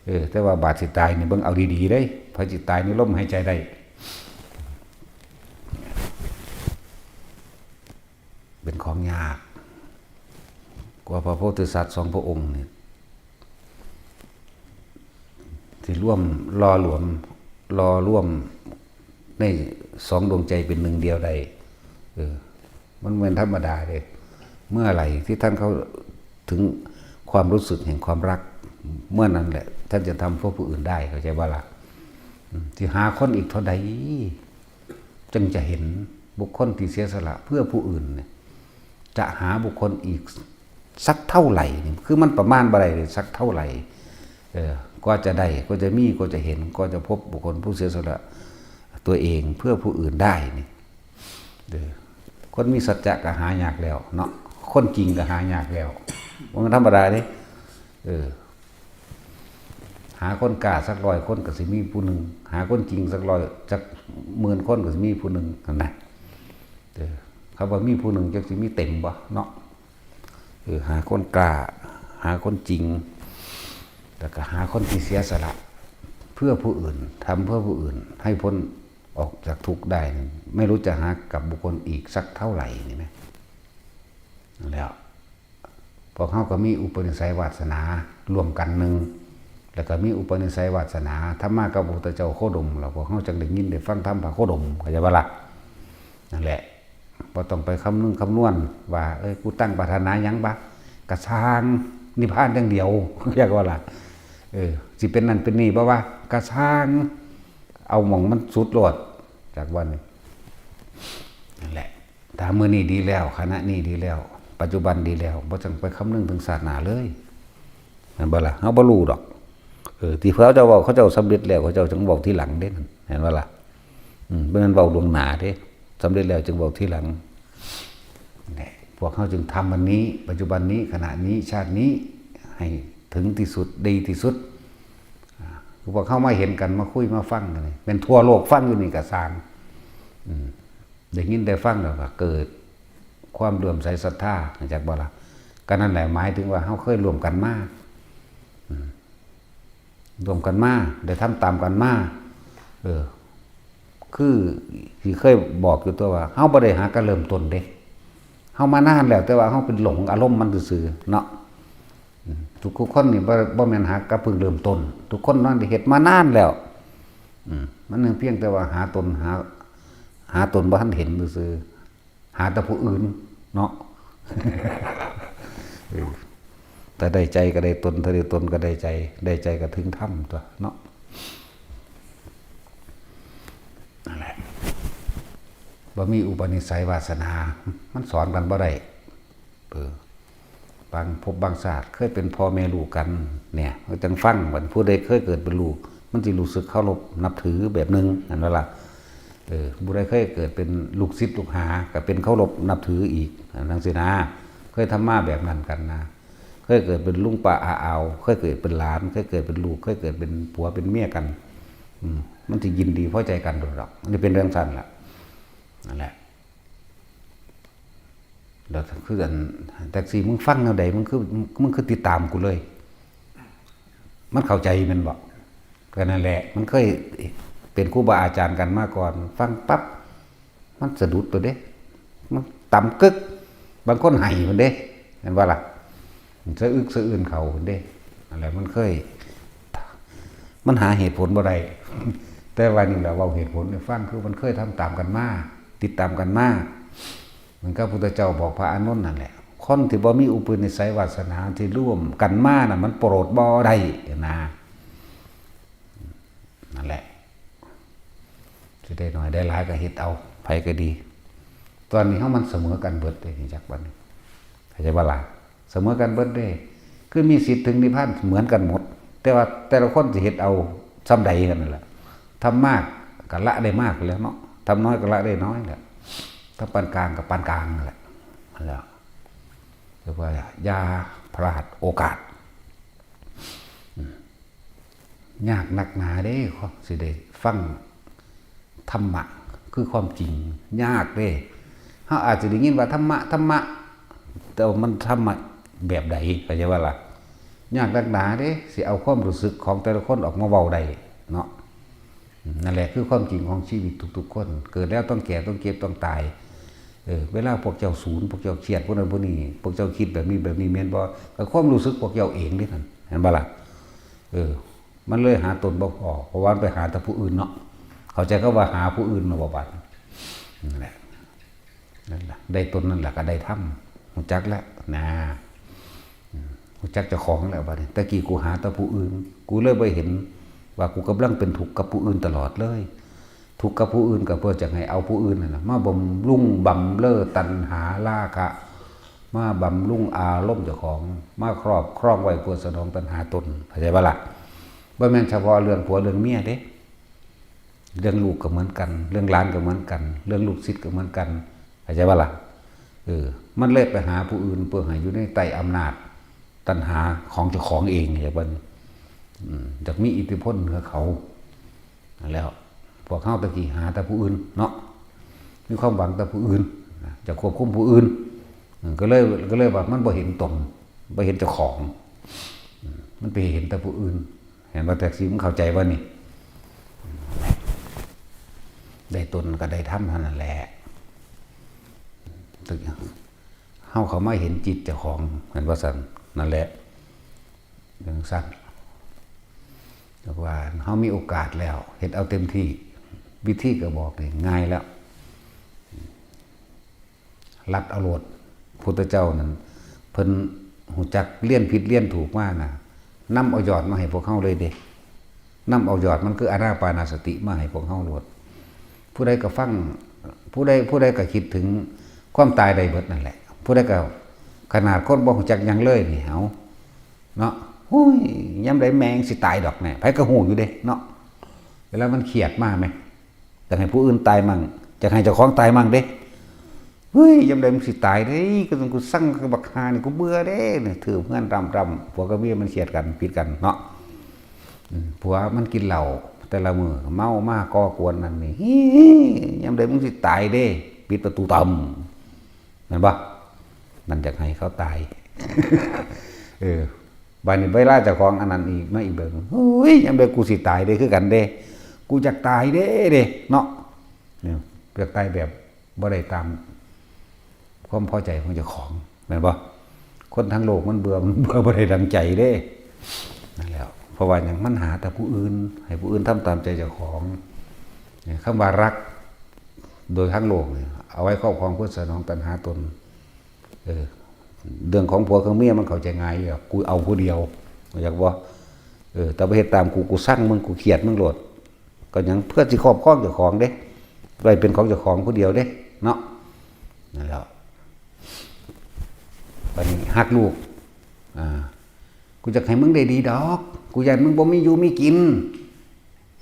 เออ แต่ว่าบาดสิตายนี่เบิ่งเอาดีๆเด้ ไผสิตายในลมหายใจได้ เป็นของยาก กว่าพระโพธิสัตว์สองพระองค์นี่ ที่รวมหล่อหลวม หล่อรวมในสองดวงใจเป็นหนึ่งเดียวได้ เออ มันบ่แม่นธรรมดาเด้ เมื่อไหร่ที่ท่านเข้าถึงความรู้สึกแห่งความรัก เมื่อนั้นแหละ ท่านจะทำเพื่อผู้อื่นได้ เข้าใจบ่ล่ะ อืม สิหาคนอีกเท่าใด จึงจะเห็นบุคคลที่เสียสละเพื่อผู้อื่นเนี่ย จะหาบุคคลอีกสักเท่าไหร่นี่ คือมันประมาณบ่ได้เลย สักเท่าไหร่ เออ กว่าจะได้ กว่าจะมี กว่าจะเห็น กว่าจะพบบุคคลผู้เสียสละตัวเองเพื่อผู้อื่นได้นี่ เออ คนมีสัจจะก็หายากแล้วเนาะ คนจริงก็หายากแล้ว บ่แม่นธรรมดาเด้ เออ หาคนกล้าสักร้อยคนก็สิมีผู้หนึ่ง หาคนจริงสักร้อย จักหมื่นคนก็สิมีผู้หนึ่ง หั่นนะ เออ คำว่ามีผู้หนึ่งจักสิมีเต็มบ่เนาะ เออ หาคนกล้า หาคนจริง แล้วก็หาคนที่เสียสละ เพื่อผู้อื่น ทำเพื่อผู้อื่น ให้พ้นออกจากทุกข์ได้ ไม่รู้จะหากับบุคคลอีกสักเท่าไหร่นี่นะ แล้ว พวกเฮาก็มีอุปนิสัยวาสนาร่วมกันหนึ่ง แล้วก็มีอุปนิสัยวาสนา ธรรมะกับพระพุทธเจ้าโคดม แล้วพวกเฮาจั่งได้ยินได้ฟังธรรมพระโคดม เข้าใจบ่ล่ะ นั่นแหละ บ่ต้องไปคำนึงคำนวณว่า เอ้ย กูตั้งปรารถนาหยังบ่ กะซ่าง นิพพานอย่างเดียว เรียกว่าล่ะ เออ สิเป็นนั่นเป็นนี่บ่ว่า กะซ่าง เอาหม่องมันสุดโลด จักว่านี่ นั่นแหละ ถ้ามื้อนี้ดีแล้ว ขณะนี้ดีแล้ว ปัจจุบันดีแล้ว บ่ต้องไปคำนึงถึงชาติหน้าเลย แม่นบ่ล่ะ เฮาบ่รู้ดอก เออ ที่เขาเจ้าเว้า เขาเจ้าสำเร็จแล้ว เขาเจ้าจึงเว้าทีหลังเด้ แม่นบ่ล่ะ อืม บ่แม่นเว้าล่วงหน้าเด้ สำเร็จแล้วจึงเว้าทีหลัง นี่ พวกเฮาจึงทำวันนี้ ปัจจุบันนี้ ขณะนี้ ชาตินี้ ให้ถึงที่สุด ดีที่สุด อ่า พวกเฮามาเห็นกัน มาคุย มาฟังกันนี่ แม่นทั่วโลกฟังอยู่นี่ก็ซ่าง อืม ได้ยินได้ฟังแล้วก็เกิดความเลื่อมใสศรัทธา จักบ่ล่ะ ก็นั่นแหละ หมายถึงว่าเฮาเคยร่วมกันมา อืม ร่วมกันมา ได้ทำตามกันมา เออ คือที่เคยบอกอยู่ตัวว่า เฮาบ่ได้หาก็เริ่มต้นเด้ เฮามานานแล้ว แต่ว่าเฮาเป็นหลงอารมณ์มันซื่อๆ เนาะ ทุกๆคนนี่บ่ บ่แม่นหากะเพิ่งเริ่มต้น ทุกคนนั่นได้เฮ็ดมานานแล้ว อืม มันยังเพียงแต่ว่าหาตน หา หาตนบ่ทันเห็นซื่อๆ หาแต่ผู้อื่นเนาะ เออ ถ้าได้ใจก็ได้ตน ถ้าได้ตนก็ได้ใจ ได้ใจก็ถึงธรรมตั๊วเนาะ นั่นแหละ บ่มีอุปนิสัยวาสนา มันสอนกันบ่ได้ เออ บางภพบางชาติเคยเป็นพ่อแม่ลูกกัน เนี่ย ก็จั่งฟัง บัดผู้ใดเคยเกิดเป็นลูก มันสิรู้สึกเคารพนับถือแบบหนึ่ง หั้นบ่ล่ะ เออ ผู้ใดเคยเกิดเป็นลูกศิษย์ลูกหา ก็เป็นเคารพนับถืออีก จั่งซี้นะ เคยทำมาแบบนั้นกันนะ เคยเกิดเป็นลุงป้าอาอาว เคยเกิดเป็นหลาน เคยเกิดเป็นลูก เคยเกิดเป็นผัวเป็นเมียกัน อืม มันสิยินดีพอใจกันโดดดอก อันนี้เป็นเรื่องสั้นล่ะ นั่นแหละ แล้วคืออัน แท็กซี่ มึงฟังแนวใด มึงคือ มึงคือติดตามกูเลย มันเข้าใจแม่นบ่ ก็นั่นแหละ มันเคยเป็นครูบาอาจารย์กันมาก่อน ฟังปั๊บ มันสะดุดตัวเด้ มันต่ำกึก บางคนไห้พุ้นเด้ แม่นบ่ล่ะ สะอึกสะอื้นเข้าพุ้นเด้ นั่นแหละ มันเคย มันหาเหตุผลบ่ได้ แต่ว่านี่แหละเว้าเหตุผลให้ฟัง คือมันเคยทำตามกันมา ติดตามกันมา เหมือนกับพุทธเจ้าบอกพระอานนท์นั่นแหละ คนที่บ่มีอุปนิสัยวาสนาที่ร่วมกันมาน่ะ มันโปรดบ่ได้นะ นั่นแหละ สิได้น้อยได้หลายก็เฮ็ดเอา ไผก็ดี ตอนนี้เฮามันเสมอกันเบิดเด้ จักบัดนี้ เข้าใจบ่ล่ะ เสมอกันเบิดเด้ คือมีสิทธิ์ถึงนิพพานเหมือนกันหมด แต่ว่าแต่ละคนสิเฮ็ดเอาส่ำใดกันนั่นแหละ ทำมากก็ละได้มากแล้วเนาะ ทำน้อยก็ละได้น้อยแหละ ทำปานกลางก็ปานกลางนั่นแหละ นั่นแหละ เรียกว่าอย่าพลาดโอกาส อืม ยากนักหนาเด้ สิได้ฟังธรรมะ คือความจริง ยากเด้ เฮาอาจจะได้ยินว่าธรรมะ ธรรมะ แต่ว่ามันธรรมะแบบใด เข้าใจบ่ล่ะ ยากนักหนาเด้ สิเอาความรู้สึกของแต่ละคนออกมาเว้าได้เนาะ นั่นแหละคือความจริงของชีวิตทุกๆคน เกิดแล้วต้องแก่ ต้องเจ็บ ต้องตาย เออ เวลาพวกเจ้าสูน พวกเจ้าเครียด พวกนั้นพวกนี้ พวกเจ้าคิดแบบนี้แบบนี้แม่นบ่ ก็ความรู้สึกพวกเจ้าเองเด้นั่น เห็นบ่ล่ะ เออ มันเลยหาตนบ่พ้อ เพราะว่ามันไปหาแต่ผู้อื่นเนาะ เข้าใจคำว่าหาผู้อื่นมาบ่บัด นั่นแหละ นั่นล่ะ ได้ตนนั่นล่ะก็ได้ธรรม รู้จักแล้วนะ อืม รู้จักเจ้าของแล้วบัดนี้ แต่กี้กูหาแต่ผู้อื่น กูเลยบ่เห็นว่ากูกำลังเป็นทุกข์กับผู้อื่นตลอดเลย ทุกข์กับผู้อื่นก็เพื่อจะให้เอาผู้อื่นนั่นน่ะ มาบำรุงบำเรอตัณหาราคะ มาบำรุงอารมณ์เจ้าของ มาครอบครองไว้เพื่อสนองตัณหาตน เข้าใจบ่ล่ะ บ่แม่นเฉพาะเรื่องผัวเรื่องเมียเด้ เรื่องลูกก็เหมือนกัน เรื่องหลานก็เหมือนกัน เรื่องลูกศิษย์ก็เหมือนกัน เข้าใจบ่ล่ะ เออ มันเลยไปหาผู้อื่นเพื่อให้อยู่ในใต้อำนาจตัณหาของเจ้าของเอง เข้าใจบ่ อืม อยากมีอิทธิพลเหนือเขา แล้วพวกเฮาตะกี้หาแต่ผู้อื่นเนาะ มีความหวังแต่ผู้อื่นนะ จะควบคุมผู้อื่น อืม ก็เลย ก็เลยว่ามันบ่เห็นตน บ่เห็นเจ้าของ อืม มันไปเห็นแต่ผู้อื่น เห็นบ่ แท็กซี่ มึงเข้าใจบ่นี่ ได้ตนก็ได้ธรรมเท่านั้นแหละ เฮาเข้ามาเห็นจิตเจ้าของ เห็นบ่ซั่น นั่นแหละ จั่งซั่น เรียกว่าเฮามีโอกาสแล้ว เฮ็ดเอาเต็มที่ วิธีก็บอกนี่ง่ายแล้ว ลัดเอาโลด พุทธเจ้านั่น เพิ่นรู้จักเรียนผิดเรียนถูกมาน่ะ นำเอายอดมาให้พวกเฮาเลยเด้ นำเอายอดมันคืออานาปานสติมาให้พวกเฮาโลด ผู้ใดก็ฟัง ผู้ใด ผู้ใดก็คิดถึงความตายได้เบิดนั่นแหละ ผู้ใดก็ ขนาดคนบ่รู้จักหยังเลยนี่ เอา เนาะ โอ้ย ยามใดแม่งสิตายดอกแน่ ไผก็ฮู้อยู่เด้เนาะ เวลามันเครียดมาแหม อยากให้ผู้อื่นตายมั่ง อยากให้เจ้าของตายมั่งเด้ เฮ้ย ยามใดมึงสิตายเด้ กูต้อง กูซังกับบักห่านี่ กูเบื่อเด้ นี่ ถือเพื่อนรำๆ ผัวกับเมียมันเครียดกัน ผิดกันเนาะ อืม ผัวมันกินเหล้าแต่ละมื้อ เมามาก่อกวนนั่นนี่ ฮี่ ยามใดมึงสิตายเด้ ปิดประตูตำ แม่นบ่ มันอยากให้เขาตาย เออ บาดนี้เวลาเจ้าของอันนั้นอีก มาอีกแบบหนึ่ง เฮ้ย ยามใดกูสิตายเด้ คือกันเด้ กูอยากตายเด้ เด้ เนาะ เนี่ย อยากตายแบบบ่ได้ตามความพอใจของเจ้าของ แม่นบ่ คนทั้งโลกมันเบื่อ มันเบื่อบ่ได้ดังใจเด้ นั่นแหละ เพราะว่าหยัง มันหาแต่ผู้อื่น ให้ผู้อื่นทำตามใจเจ้าของ เนี่ย คำว่ารัก โดยทั้งโลกเนี่ย เอาไว้ครอบครองเพื่อสนองตัณหาตน เออ เรื่องของผัวของเมียมันเข้าใจง่ายอยู่ กูเอาผู้เดียว อยากบ่ เออ แต่ไปเฮ็ดตามกู กูซังมึง กูเกลียดมึงโลด ก็หยัง เพื่อสิครอบครองเจ้าของเด้ ไว้เป็นของเจ้าของผู้เดียวเด้ เนาะ นั่นแหละ บัดนี้ฮักลูก อ่า กูอยากให้มึงได้ดีดอก กูย้านมึงบ่มีอยู่มีกิน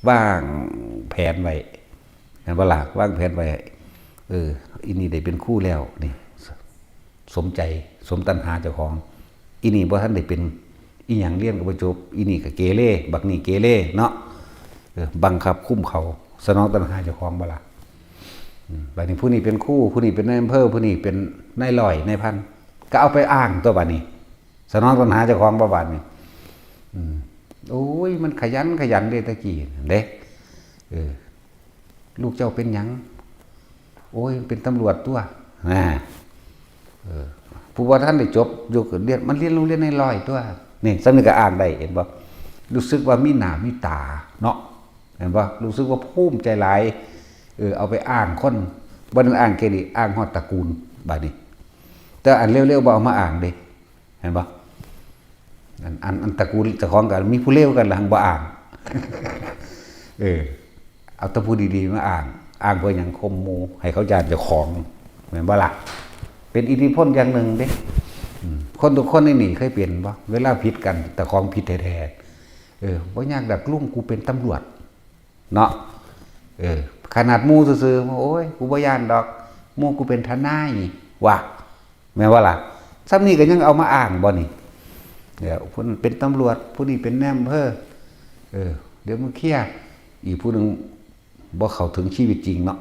วางแผนไว้ เห็นบ่ล่ะ วางแผนไว้ เออ อีนี่ได้เป็นครูแล้ว นี่ สมใจ สมตัณหาเจ้าของ อีนี่บ่ทันได้เป็นอิหยัง เรียนก็บ่จบ อีนี่ก็เกเร บักนี่เกเรเนาะ เออ บังคับคุมเขา สนองตัณหาเจ้าของบ่ล่ะ อืม บัดนี้ผู้นี้เป็นครู ผู้นี้เป็นนายอำเภอ ผู้นี้เป็นนายร้อย นายพัน ก็เอาไปอ้างตัวบัดนี้ สนองตัณหาเจ้าของบ่บัดนี้ อืม โอ้ย มันขยันขยันเด้ตะกี้นั่นเด้ เออ ลูกเจ้าเป็นหยัง โอ้ย เป็นตำรวจตัว อ่า เออ ผู้บ่ทันได้จบ อยู่ก็เรียน มันเรียนโรงเรียนนายร้อยตัว นี่ ส่ำนี้ก็อ้างได้ เห็นบ่ รู้สึกว่ามีหน้ามีตาเนาะ เห็นบ่ รู้สึกว่าภูมิใจหลาย เออ เอาไปอ้างคน บ่ได้อ้างแค่นี้ อ้างฮอดตระกูล บัดนี้ แต่อันเลวๆ บ่เอามาอ้างเด้ เห็นบ่ อัน อัน อันตระกูลเจ้าของกัน มีผู้เลวกันละ หังบ่อ้าง เออ เอาแต่ผู้ดีๆ มาอ้าง อ้างเพื่อหยัง ข่มหมู่ ให้เขาย้านเจ้าของ แม่นบ่ล่ะ เป็นอิทธิพลอย่างหนึ่งเด้ อืม คนทุกคนในนี่เคยเป็นบ่ เวลาผิดกัน เจ้าของผิดแท้ๆ เออ บ่ยากดอก ลุง กูเป็นตำรวจ เนาะ เออ ขนาดหมู่ซื่อๆ โอ้ย กูบ่ย้านดอก หมู่ กูเป็นทนาย ว่ะ แม่นบ่ล่ะ ส่ำนี้ก็ยังเอามาอ้างบ่นี่ เดี๋ยวผู้นั้นเป็นตำรวจ ผู้นี้เป็นนายอำเภอ เออ เดี๋ยวมึงเคลียร์ อีกผู้หนึ่งบ่เข้าถึงชีวิตจริงเนาะ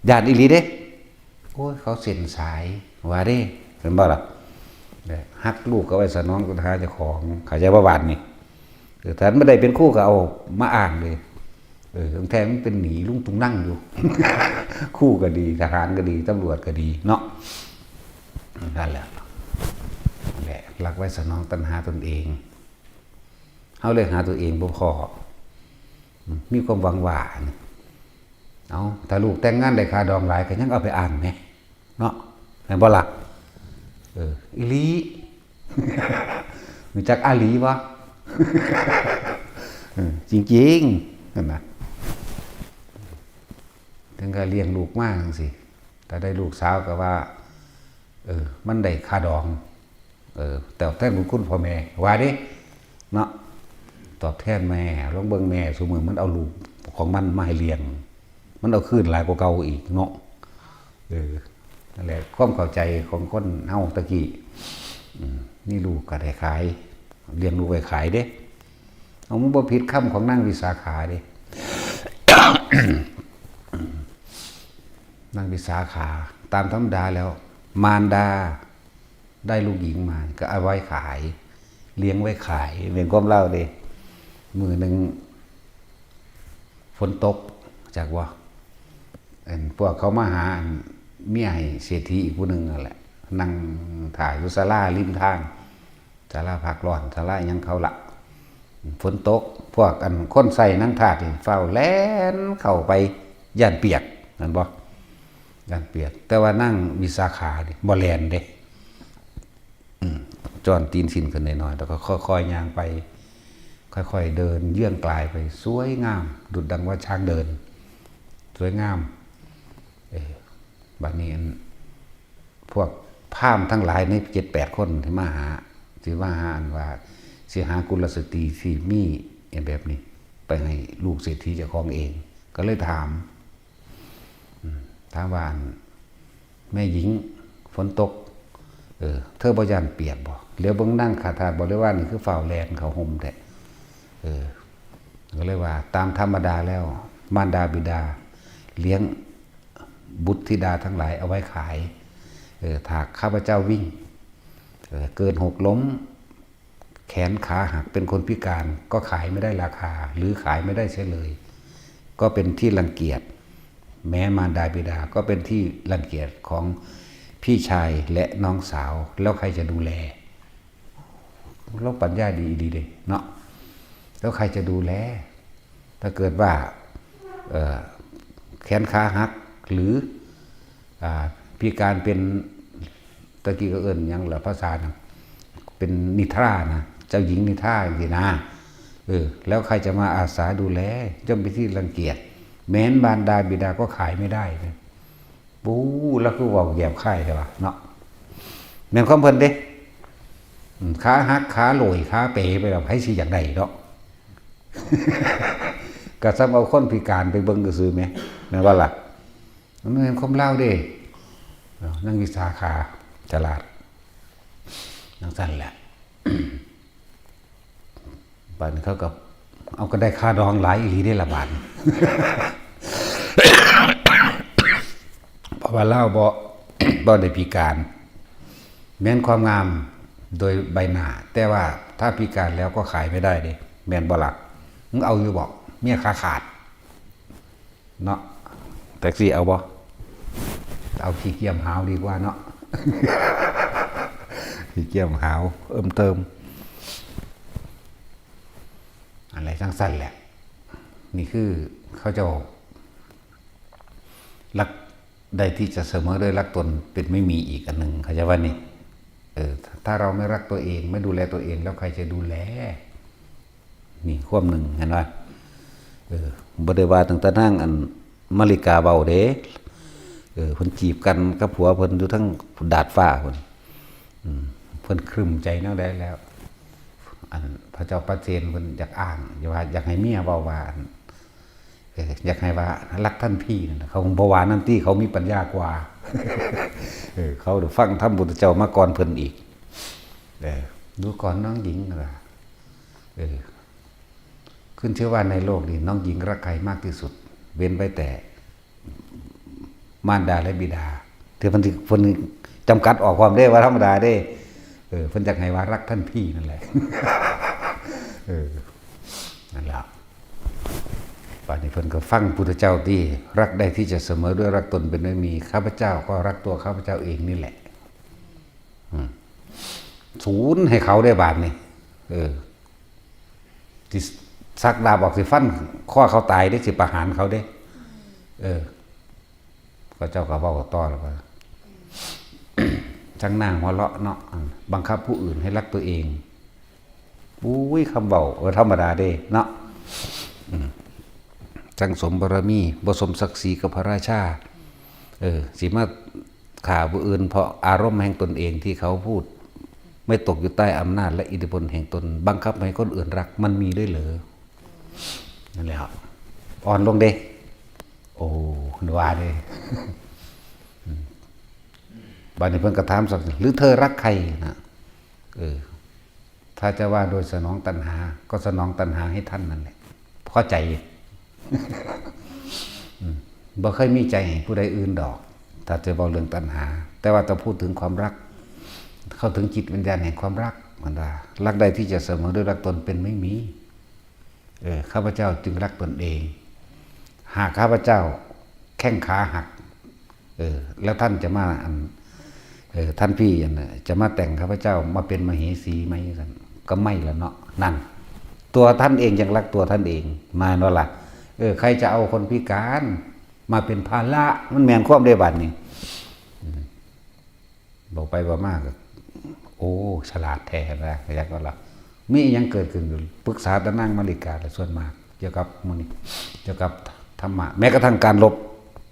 ย้านอีหลีเด้ โอ้ย เขาเส้นสาย ว่าเด้ เห็นบ่ล่ะ เนี่ย ฮักลูกก็ไว้สนองตัณหาเจ้าของ เข้าใจบ่บาดนี้ เออ ถ้าบ่ได้เป็นครูก็เอามาอ้างเลย เออ แท้มันเป็นหนี้ลุงตุงนั่งอยู่ ครูก็ดี ทหารก็ดี ตำรวจก็ดีเนาะ นั่นแหละ นั่นแหละ รักไว้สนองตัณหาตนเอง เฮาเลยหาตัวเองบ่พ้อ อืม มีความหวังว่า เอา ถ้าลูกแต่งงานได้ค่าดองหลายก็ยังเอาไปอ้างแหม เนาะ แม่นบ่ล่ะ เออ อีหลี รู้จักอาหลีบ่ เออ จริงๆ นั่นน่ะ ถึงก็เลี้ยงลูกมาจั่งซี้ ถ้าได้ลูกสาวก็ว่า เออ มันได้ค่าดอง เออ ตอบแทนบุญคุณพ่อแม่ ว่าเด้ เนาะ ตอบแทนแม่ ลองเบิ่งแม่ ซุมื้อมันเอาลูกของมันมาให้เลี้ยง มันเอาคืนหลายกว่าเก่าอีกเนาะ เออ นั่นแหละ ความเข้าใจของคนเฮาตะกี้ อืม มีลูกก็ได้ขาย เลี้ยงลูกไว้ขายเด้ เอา มันบ่ผิดคำของนางวิสาขาเด้ นางวิสาขา ตามธรรมดาแล้ว มารดาได้ลูกหญิงมา ก็เอาไว้ขาย เลี้ยงไว้ขาย เป็นความเล่าเด้ มื้อหนึ่ง ฝนตก จักบ่ อันพวกเขามาหาอันเมียให้เศรษฐีอีกผู้หนึ่งนั่นแหละ นั่งถ่าอยู่ศาลาริมทาง ศาลาพักร้อน ศาลาหยังเขาละ ฝนตก พวกอันคนใส่นางทาสนี่ฟ้าวแล่นเข้าไป ย้านเปียก แม่นบ่ ย้านเปียก แต่ว่านางวิสาขานี่บ่แล่นเด้ อืม จ้อนตีนสิ้นขึ้นหน่อยๆ แล้วก็ค่อยๆ ย่างไป ค่อยๆ เดินเยื้องกลายไป สวยงาม ดุจดังว่าช้างเดิน สวยงาม เออ บัดนี้อัน พวกพราหมณ์ทั้งหลายในเจ็ดแปดคนที่มาหา สิมาหาอันว่า สิหากุลสตรีที่มีอันแบบนี้ ไปให้ลูกเศรษฐีเจ้าของเอง ก็เลยถาม อืม ถามว่า อัน แม่หญิง ฝนตก เออ เธอบ่ย้านเปียกบ่ เหลียวเบิ่งนางข้าทาสบริวารนี่คือฟ้าวแล่นเข้าห่มแท้ เออ ก็เลยว่า ตามธรรมดาแล้ว มารดาบิดาเลี้ยงบุตรธิดาทั้งหลายเอาไว้ขาย เออ ถ้าข้าพเจ้าวิ่ง เออ เกิดหกล้ม แขนขาหัก เป็นคนพิการ ก็ขายไม่ได้ราคา หรือขายไม่ได้เสียเลย ก็เป็นที่รังเกียจ แม้มารดาบิดาก็เป็นที่รังเกียจของพี่ชายและน้องสาว แล้วใครจะดูแล เราปัญญาดีดีเด้เนาะ แล้วใครจะดูแล ถ้าเกิดว่า เอ่อ แขนขาหัก หรือ อ่า พิการเป็น ตะกี้ก็เอิ้นหยังล่ะ ภาษานะ เป็นนิทรานะ เจ้าหญิงนิทราจังซี้นะ เออ แล้วใครจะมาอาสาดูแล ย่อมเป็นที่รังเกียจ แม้นมารดาบิดาก็ขายไม่ได้นะ ปู้ แล้วคือเว้าแหยบคายแท้วะเนาะ แม่นความเพิ่นเด้ อืม ขาหัก ขาโหลย ขาเป๋ไปแล้ว ไผสิอยากได้เนาะ ก็ส่ำเอาคนพิการไปเบิ่งซื่อๆแหม แม่นบ่ล่ะ มันแม่นความลาวเด้ เนาะ นางวิสาขา ฉลาด จั่งซั่นแหละ บาดนี้เขาก็ เอา ก็ได้ค่าดองหลายอีหลีเด้ล่ะบาดนี้ เพราะว่าลาวบ่ บ่ได้พิการ แม้นความงามโดยใบหน้า แต่ว่าถ้าพิการแล้วก็ขายไม่ได้เด้ แม่นบ่ล่ะ มึงเอาอยู่บ่ เมียขาขาด เนาะ แท็กซี่เอาบ่ เอาขี้เกียจหาวดีกว่าเนาะ ขี้เกียจหาว เอิ่มเติม อะไรจั่งซั่นแหละ นี่คือเขาเจ้า รักได้ที่จะเสมอด้วยรักตนเป็นไม่มีอีกอันหนึ่ง เข้าใจว่านี่ เออ ถ้าเราไม่รักตัวเอง ไม่ดูแลตัวเอง แล้วใครจะดูแล นี่ความหนึ่ง เห็นบ่ เออ บ่ได้ว่าตั้งแต่นางอันมาริกาเว้าเด้ เออ เพิ่นจีบกันกับผัวเพิ่นอยู่เทิงดาดฟ้าพุ้น อืม เพิ่นครึ้มใจแนวใดแล้ว อันพระเจ้าปเสนเพิ่นอยากอ้าง อยากว่า อยากให้เมียเว้าว่า อัน เออ อยากให้ว่ารักท่านพี่นั่นน่ะ เขาบ่ว่านำติ เขามีปัญญากว่า เออ เขาฟังธรรมพุทธเจ้ามาก่อนเพิ่นอีก เออ ดูก่อนน้องหญิงนะ เออ ขึ้นชื่อว่าในโลกนี้น้องหญิงรักใครมากที่สุด เว้นไว้แต่มารดาและบิดา ที่เพิ่น เพิ่นจำกัดออกความเด้ ว่าธรรมดาเด้ เออ เพิ่นอยากให้ว่ารักท่านพี่นั่นแหละ เออ นั่นแหละ บาดนี้เพิ่นก็ฟังพุทธเจ้าติ รักได้ที่จะเสมอด้วยรักตนเป็นไม่มี ข้าพเจ้าก็รักตัวข้าพเจ้าเองนี่แหละ อืม ศูนย์ให้เขาได้บาดนี้ เออ สิสักดาบออก สิฟันคอเขาตายเด้ สิประหารเขาเด้ เออ เขาเจ้าก็เว้าต่อแล้วว่า ช่างหน้าหัวเราะเนาะ บังคับผู้อื่นให้รักตัวเอง อุ้ย คำเว้า เออ ธรรมดาเด้เนาะ อืม สั่งสมบารมี บ่สมศักดิ์ศรีกับพระราชา เออ สิมาฆ่าผู้อื่นเพราะอารมณ์แห่งตนเองที่เขาพูด ไม่ตกอยู่ใต้อำนาจและอิทธิพลแห่งตน บังคับให้คนอื่นรัก มันมีด้วยเหรอ นั่นแหละครับ อ่อนลงเด้ โอ้ ว่าเด้ อืม บาดนี้เพิ่นก็ถามซ้ำ หรือเธอรักใครนะ เออ ถ้าจะว่าโดยสนองตัณหา ก็สนองตัณหาให้ท่านนั่นแหละ พอใจ อืม บ่เคยมีใจให้ผู้ใดอื่นดอก ถ้าจะเว้าเรื่องตัณหา แต่ว่าถ้าพูดถึงความรัก เข้าถึงจิตวิญญาณแห่งความรัก มันว่า รักใดที่จะเสมอด้วยรักตนเป็นไม่มี เออ ข้าพเจ้าจึงรักตนเอง หากข้าพเจ้าแข้งขาหัก เออ แล้วท่านจะมา อัน เออ ท่านพี่ อันน่ะ จะมาแต่งข้าพเจ้ามาเป็นมเหสีไหม ซั่น ก็ไม่ละเนาะ นั่น ตัวท่านเองยังรักตัวท่านเอง มาเนาะล่ะ เออ ใครจะเอาคนพิการมาเป็นภาระ มันแม่นความเด้บาดนี้ อืม เว้าไปเว้ามาก็ โอ้ ฉลาดแท้นะ อยากว่าล่ะ มีอิหยังเกิดขึ้น ปรึกษาแต่นางมาริกาละส่วนมาก เกี่ยวกับหมู่นี้ เกี่ยวกับธรรมะ แม้กระทั่งการรบ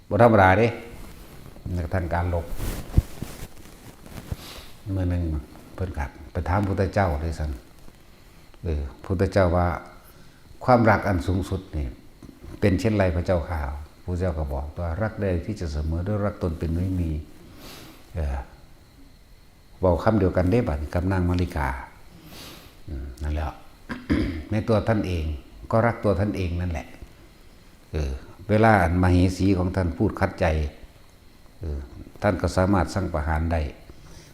บ่ธรรมดาเด้ แม้กระทั่งการรบ มื้อหนึ่งเพิ่นก็ไปถามพุทธเจ้าเลยซั่น เออ พุทธเจ้าว่า ความรักอันสูงสุดนี่ เป็นเช่นไรพระเจ้าข้า พุทธเจ้าก็บอกว่า รักใดที่จะเสมอด้วยรักตนเป็นไม่มี เออ เว้าคำเดียวกันเด้บัดนี้กับนางมาริกา อืม นั่นแหละ ในตัวท่านเอง ก็รักตัวท่านเองนั่นแหละ เออ เวลาอันมเหสีของท่านพูดขัดใจ เออ ท่านก็สามารถสั่งประหารได้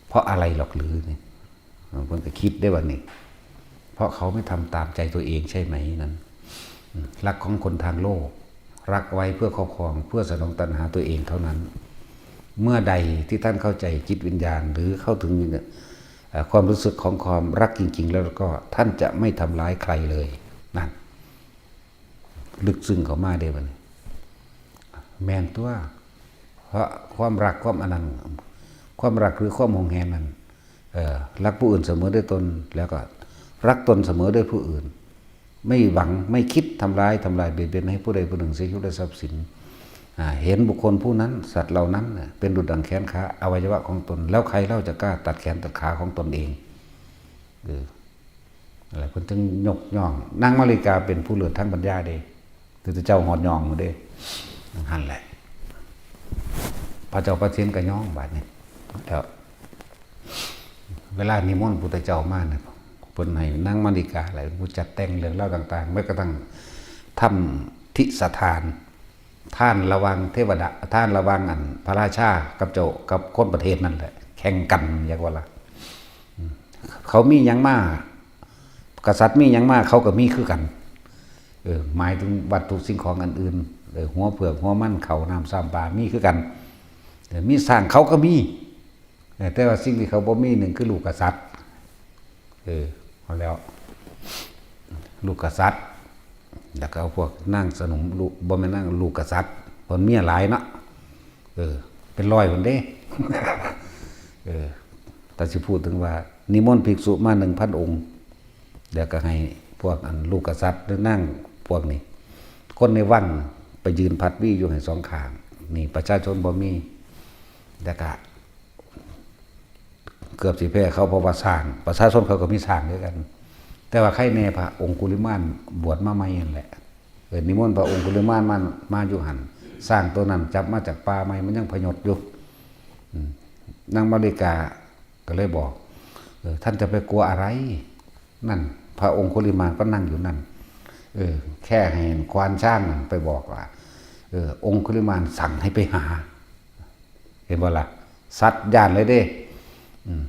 เพราะอะไรหรอกหรือนี่ เพิ่นก็คิดได้ว่านี่ เพราะเขาไม่ทำตามใจตัวเองใช่ไหมนั้น อืม รักของคนทางโลก รักไว้เพื่อครอบครอง เพื่อสนองตัณหาตัวเองเท่านั้น เมื่อใดที่ท่านเข้าใจจิตวิญญาณ หรือเข้าถึง เอ่อความรู้สึกของความรักจริงๆ แล้วก็ท่านจะไม่ทำร้ายใครเลย นั่น ลึกซึ้งเข้ามาเด้บัดนี้ แม่นตัว เพราะความรักความอันนั้น ความรักหรือความหวงแหนนั้น เอ่อ รักผู้อื่นเสมอด้วยตน แล้วก็รักตนเสมอด้วยผู้อื่น ไม่หวัง ไม่คิดทำร้าย ทำลายเบียดเบียนให้ผู้ใดผู้หนึ่งเสียชีวิตและทรัพย์สิน อ่า เห็นบุคคลผู้นั้น สัตว์เหล่านั้นน่ะ เป็นดุจดังแขนขา อวัยวะของตน แล้วใครเล่าจะกล้าตัดแขนตัดขาของตนเอง เออ อะไร เพิ่นจึงยกย่อง นางมาริกาเป็นผู้เลิศทางปัญญาเด้ คือเจ้าฮอดย่องอยู่เด้ นั่นแหละ พระเจ้าประสิทธิ์ก็ย่องบาดนี้ แล้ว เวลานิมนต์พุทธเจ้ามาเนี่ย เพิ่นให้นางมาริกาอะไร เป็นผู้จัดแต่งเรื่องราวต่างๆ แม้กระทั่งทำทิสทาน ทานระหว่างเทวดา ทานระหว่างอันพระราชากับเจ้า กับคนประเทศนั่นแหละ แข่งกัน อยากว่าละ อืม เขามีหยังมา กษัตริย์มีหยังมา เขาก็มีคือกัน เออ หมายถึงวัตถุสิ่งของอันอื่น เออ หัวเผือก หัวมัน ข้าวน้ำซ้ำปลา มีคือกัน เออ มีช้าง เขาก็มี เออ แต่ว่าสิ่งที่เขาบ่มีหนึ่งคือลูกกษัตริย์ เออ เอาแล้ว ลูกกษัตริย์ แล้วก็เอาพวกนางสนม ลูก บ่แม่นนาง ลูกกษัตริย์ เพิ่นเมียหลายเนาะ เออ เป็นร้อยพุ้นเด้ เออ แต่สิพูดถึงว่า นิมนต์ภิกษุมาหนึ่งพันองค์ แล้วก็ให้พวกอันลูกกษัตริย์หรือนางพวกนี้ คนในวังไปยืนพัดวีอยู่ให้สองข้าง นี่ประชาชนบ่มี แล้วก็ เกือบสิแพ้เขา เพราะว่าช้าง ประชาชนเขาก็มีช้างด้วยกัน แต่ว่าใครแน่พระองคุลิมานบวชมาใหม่นั่นแหละ เออ นิมนต์พระองคุลิมานมา มาอยู่หั่น ช้างตัวนั้นจับมาจากป่าใหม่ มันยังพยศอยู่ อืม นางมาริกาก็เลยบอก เออ ท่านจะไปกลัวอะไร นั่น พระองคุลิมานก็นั่งอยู่นั่น เออ แค่เห็นควานช้างนั่นไปบอกว่า เออ องคุลิมานสั่งให้ไปหา เห็นบ่ล่ะ สัตว์ย่านเลยเด้ อืม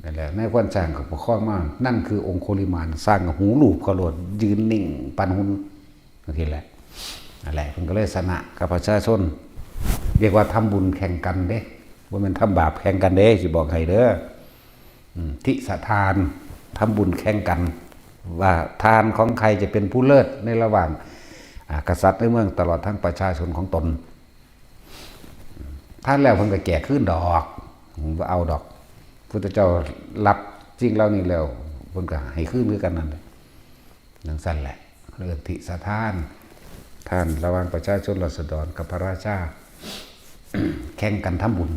นั่นแหละ นายควานช้างก็ประคองมา นั่นคือองคุลิมาน ช้างก็หูลูบเขาโลด ยืนนิ่งปันหุ่น จั่งซี้แหละ นั่นแหละ เพิ่นก็เลยชนะกับประชาชน เรียกว่าทำบุญแข่งกันเด้ บ่แม่นทำบาปแข่งกันเด้ สิบอกให้เด้อ อืม ทิสทาน ทำบุญแข่งกัน ว่าทานของใครจะเป็นผู้เลิศในระหว่าง อ่า กษัตริย์ในเมือง ตลอดทั้งประชาชนของตน ทานแล้วเพิ่นก็แจกคืนดอก บ่เอาดอก พุทธเจ้ารับสิ่งเหล่านี้แล้ว เพิ่นก็ให้คืนคือกันนั่นแหละ จั่งซั้นแหละ เอิ้นทิสทาน ทานระหว่างประชาชนราษฎรกับพระราชา แข่งกันทำบุญ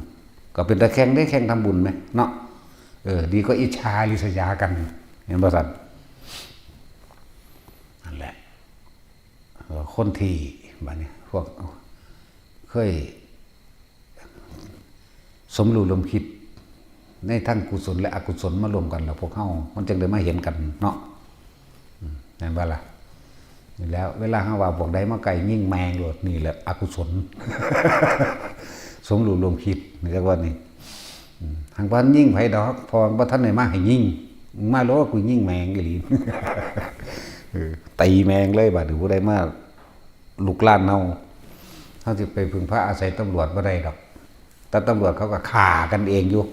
ก็เป็นตาแข่งเด้ แข่งทำบุญแหมเนาะ เออ ดีกว่าอิจฉาริษยากัน เห็นบ่ซั่น นั่นแหละ เอ่อ คนที่ บัดนี้ พวก เคย สมรู้ร่วมคิด ในทั้งกุศลและอกุศลมารวมกันแล้ว พวกเฮา มันจั่งได้มาเห็นกันเนาะ อืม แม่นบ่ล่ะ นี่แหล้ว เวลาเฮาว่าพวกใดมาใกล้ยิงแม่งโลด นี่แหละอกุศล สมรู้ร่วมคิด นี่เรียกว่านี่ อืม หังบ่ทันยิงไผดอก เพราะว่าบ่ทันได้มาให้ยิง มาโลด กูยิงแม่งอีหลี เออ ตีแม่งเลย บาดนี้ผู้ใดมา ลุกลานเฮา เฮาสิไปพึ่งพาอาศัยตำรวจบ่ได้ดอก แต่ตำรวจเขาก็ฆ่ากันเองอยู่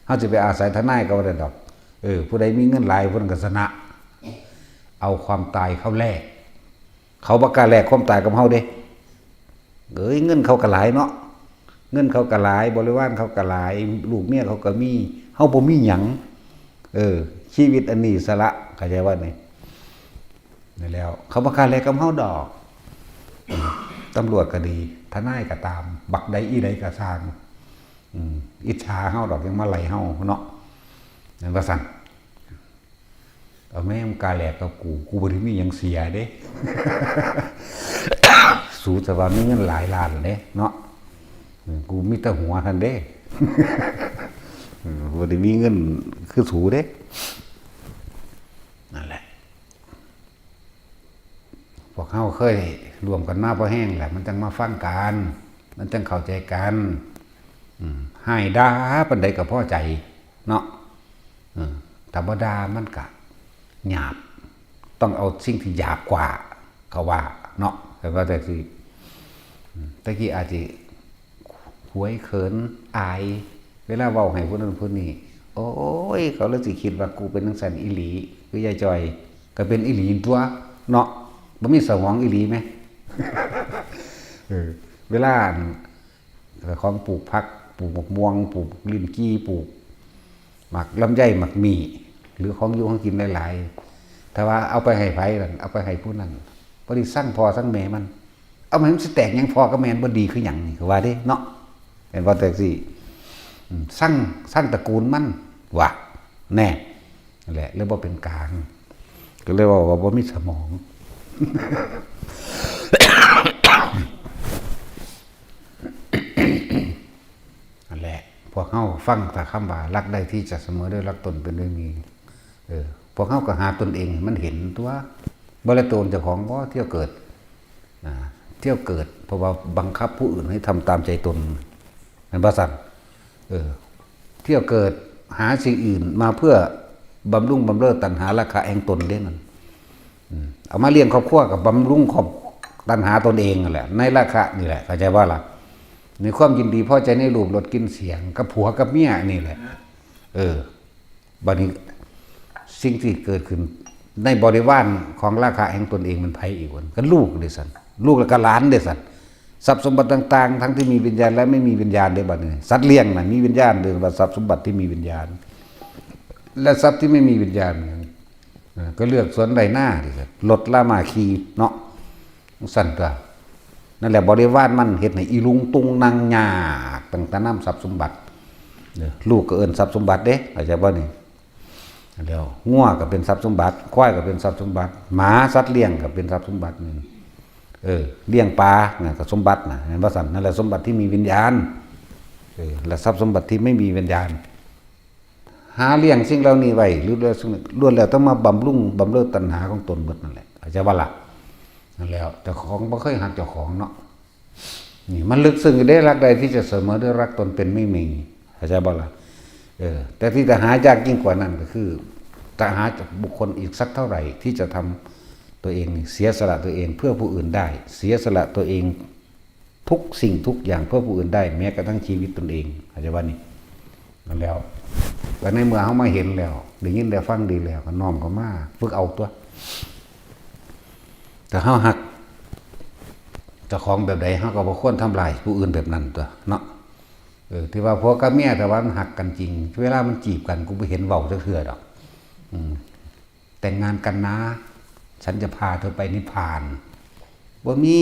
เฮาสิไปอาศัยทนายก็บ่ได้ดอก เออ ผู้ใดมีเงินหลายผู้นั้นก็ชนะ เอาความตายเข้าแลก เขาบ่กล้าแลกความตายกับเฮาเด้ เอ้ย เงินเขาก็หลายเนาะ เงินเขาก็หลาย บริวารเขาก็หลาย ลูกเมียเขาก็มี เฮาบ่มีหยัง เออ ชีวิตอันนี้สละ เข้าใจว่านี่ นั่นแหล้ว เขาบ่กล้าแลกกับเฮาดอก ตำรวจก็ดี ทนายก็ตาม บักใดอีใดก็ซ่าง อืม อิจฉาเฮาดอก ยังมาไล่เฮาเนาะ นั่นว่าซั่น เอาแม่งกล้าแลกกับกู กูบ่ได้มีหยังเสียเด้ สูแต่ว่ามีเงินหลายล้านเด้เนาะ อืม กูมีแต่หัวหั่นเด้ อืม บ่ได้มีเงินคือสูเด้ นั่นแหละ พวกเฮาเคยร่วมกันมาพอแฮงแหละ มันจั่งมาฟังกัน มันจั่งเข้าใจกัน อืม ให้ด่าปานใดก็พอใจเนาะ เออ ถ้าบ่ด่ามันก็หยาบ ต้องเอาสิ่งที่หยาบกว่า เขาว่าเนาะ แต่ว่าแต่สิ อืม แต่กี้อาจสิหวยเขินอาย เวลาเว้าให้ผู้นั้นผู้นี้ โอ้ย เขาเลยสิคิดว่ากูเป็นจังซั่นอีหลี คือยายจอย ก็เป็นอีหลีตั๊วเนาะ บ่มีสมองอีหลีแหม เออ เวลาอัน ของปลูกผัก ปลูกหมากม่วง ปลูกลิ้นจี่ ปลูกหมากลำไย หมากหมี่ หรือของอยู่ของกินหลายๆ ถ้าว่าเอาไปให้ไผนั่น เอาไปให้ผู้นั้น พอดีซังพ่อซังแม่มัน เอามาให้มันสิแตกหยัง พ่อกับแม่มันบ่ดีคือหยังนี่ ก็ว่าเด้เนาะ แม่นบ่ จั่งซี้ อืม ซัง ซังตระกูลมัน ว่า แน่ นั่นแหละ เลยบ่เป็นกลาง ก็เลยว่า ว่าบ่มีสมอง นั่นแหละ พวกเฮาฟังแต่คำว่า "รักได้ที่จะเสมอด้วย รักตนเป็นด้วยมี" เออ พวกเฮาก็หาตนเองให้มันเห็นตั๊ว บ่ละตนเจ้าของบ่ เที่ยวเกิด อ่า เที่ยวเกิด เพราะว่าบังคับผู้อื่นให้ทำตามใจตน แม่นบ่ซั่น เออ เที่ยวเกิด หาสิ่งอื่นมาเพื่อบำรุงบำเรอตัณหาราคะแห่งตนเด้นั่น อืม เอามาเลี้ยงครอบครัวกับบำรุงครอบ ตัณหาตนเองนั่นแหละ ในราคะนี่แหละ เข้าใจบ่ล่ะ ในความยินดีพอใจในรูปรสกลิ่นเสียง กับผัวกับเมียนี่แหละ เออ บัดนี้สิ่งที่เกิดขึ้นในบริวารของราคะแห่งตนเองมันไผอีกวะ ก็ลูกเด้ซั่น ลูกแล้วก็หลานเด้ซั่น ทรัพย์สมบัติต่างๆ ทั้งที่มีวิญญาณและไม่มีวิญญาณเด้บัดนี้ สัตว์เลี้ยงน่ะมีวิญญาณเด้ ว่าทรัพย์สมบัติที่มีวิญญาณ และทรัพย์ที่ไม่มีวิญญาณ เออ ก็เลือกสวนไร่นาเด้ซั่น รถลามาขี่เนาะ ซั่นตั๊ว นั่นแหละ บริวารมันเฮ็ดให้อีลุงตุงนังยาก ตั้งแต่นำทรัพย์สมบัติ เออ ลูกก็เอิ้นทรัพย์สมบัติเด้ เข้าใจบ่นี่ แล้วงัวก็เป็นทรัพย์สมบัติ ควายก็เป็นทรัพย์สมบัติ หมาสัตว์เลี้ยงก็เป็นทรัพย์สมบัติหนึ่ง เออ เลี้ยงปลาน่ะก็สมบัติน่ะ แม่นบ่ซั่น นั่นแหละสมบัติที่มีวิญญาณ เออ และทรัพย์สมบัติที่ไม่มีวิญญาณ หาเลี้ยงสิ่งเหล่านี้ไว้ หรือล้วนแล้วแต่มาบำรุงบำเรอตัณหาของตนหมดนั่นแหละ เข้าใจบ่ล่ะ นั่นแล้ว เจ้าของบ่เคยฮักเจ้าของเนาะ นี่มันลึกซึ้งอยู่เด้ รักใดที่จะเสมอด้วยรักตนเป็นไม่มี เข้าใจบ่ล่ะ เออ แต่ที่จะหายากยิ่งกว่านั้นก็คือ จะหาจากบุคคลอีกสักเท่าไหร่ที่จะทำตัวเองนี่ เสียสละตัวเองเพื่อผู้อื่นได้ เสียสละตัวเองทุกสิ่งทุกอย่างเพื่อผู้อื่นได้ แม้กระทั่งชีวิตตนเอง เข้าใจบ่นี่ นั่นแล้ว ก็ในเมื่อเฮามาเห็นแล้ว ได้ยินได้ฟังดีแล้ว ก็น้อมเข้ามาฝึกเอาตั๊ว ถ้าเฮาฮักเจ้าของแบบใด เฮาก็บ่ควรทำลายผู้อื่นแบบนั้นตั๊วเนาะ เออ ที่ว่าผัวกับเมีย ถ้าว่ามันฮักกันจริง เวลามันจีบกัน กูบ่เห็นเว้าจักเทื่อดอก อืม แต่งงานกันนะ ฉันจะพาเธอไปนิพพาน บ่มี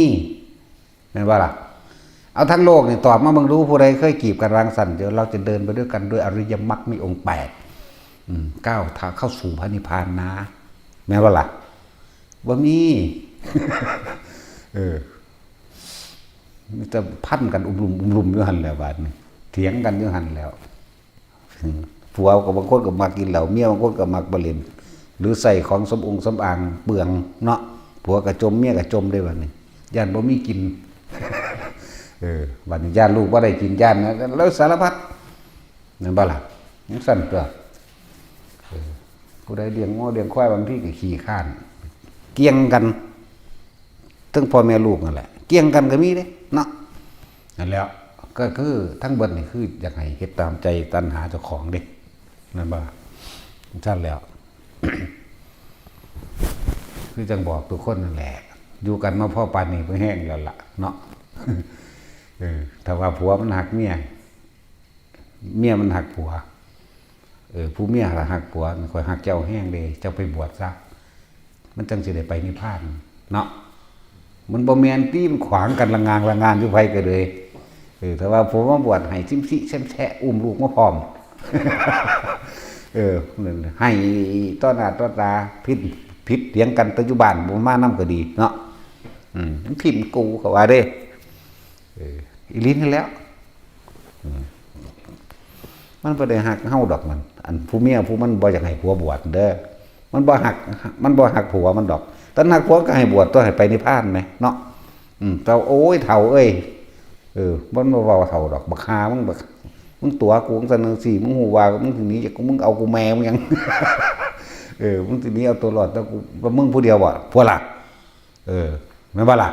แม่นบ่ล่ะ เอาทั้งโลกนี่ตอบมาเบิ่งดู ผู้ใดเคยจีบกันวางซั่น เดี๋ยวเราจะเดินไปด้วยกันด้วยอริยมรรคมีองค์แปด อืม ก้าวเท้าเข้าสู่พระนิพพานนะ แม่นบ่ล่ะ บ่มี เออ มีแต่พันกันอุ้มลุ่มอุ้มลุ่มอยู่หั่นแหละ บาดนี้ เถียงกันอยู่หั่นแล้ว อืม ผัวก็บางคนก็มักกินเหล้า เมียบางคนก็มักบ่เล่น หรือใส่ของสำองสำอางเปลืองเนาะ ผัวก็จม เมียก็จมเด้บัดนี้ ย้านบ่มีกิน เออ บัดนี้ย้านลูกบ่ได้กิน ย้านนะ แล้วสารพัด แม่นบ่ล่ะ จั่งซั่นตั๊ว เออ ผู้ใดเลี้ยงงัวเลี้ยงควาย บางทีก็ขี้คร้าน เกี่ยงกัน ทั้งพ่อแม่ลูกนั่นแหละ เกี่ยงกันก็มีเด้เนาะ นั่นแหล้ว ก็คือทั้งเบิดนี่คืออยากให้เฮ็ดตามใจตัณหาเจ้าของเด้ นั่นบ่ ซั่นแล้ว คือจั่งบอกทุกคนนั่นแหละ อยู่กันมาพอปานนี้ก็แฮงแล้วล่ะเนาะ เออ ถ้าว่าผัวมันฮักเมีย เมียมันฮักผัว เออ ผู้เมียล่ะฮักผัว "ข้อยฮักเจ้าแฮงเด้ เจ้าไปบวชซะ มันจั่งสิได้ไปนิพพาน" เนาะ มันบ่แม่นติ มันขวางกันละงางละงานอยู่ไผก็เลย เออ ถ้าว่าผัวมาบวชให้ซิมซิแซมแซะ อุ้มลูกมาพร้อม เออ นั่น ให้ต่อหน้าต่อตา ผิด ผิดเถียงกันแต่อยู่บ้าน บ่มานำก็ดีเนาะ อืม มันถิ่มกู เขาว่าเด้ เออ อีหลีนั่นแหล้ว อืม มันบ่ได้ฮักเฮาดอกมัน อันผู้เมียผู้มันบ่อยากให้ผัวบวชเด้อ มันบ่ฮัก มันบ่ฮักผัวมันดอก ถ้าฮักผัวก็ให้บวชตั๊ว ให้ไปนิพพานแหมเนาะ อืม แต่โอ้ย เฒ่าเอ้ย เออ มันบ่เว้าเฒ่าดอก บักห่ามึง บัก มึงตั๋วกูจั่งซั่นจั่งซี้ มึงฮู้ว่ามึงสิหนีจากกู มึงเอากูแม่มึงหยัง เออ มึงสิหนีเอาตัวรอด แต่กู มึงผู้เดียวบ่ ผัวล่ะ เออ แม่นบ่ล่ะ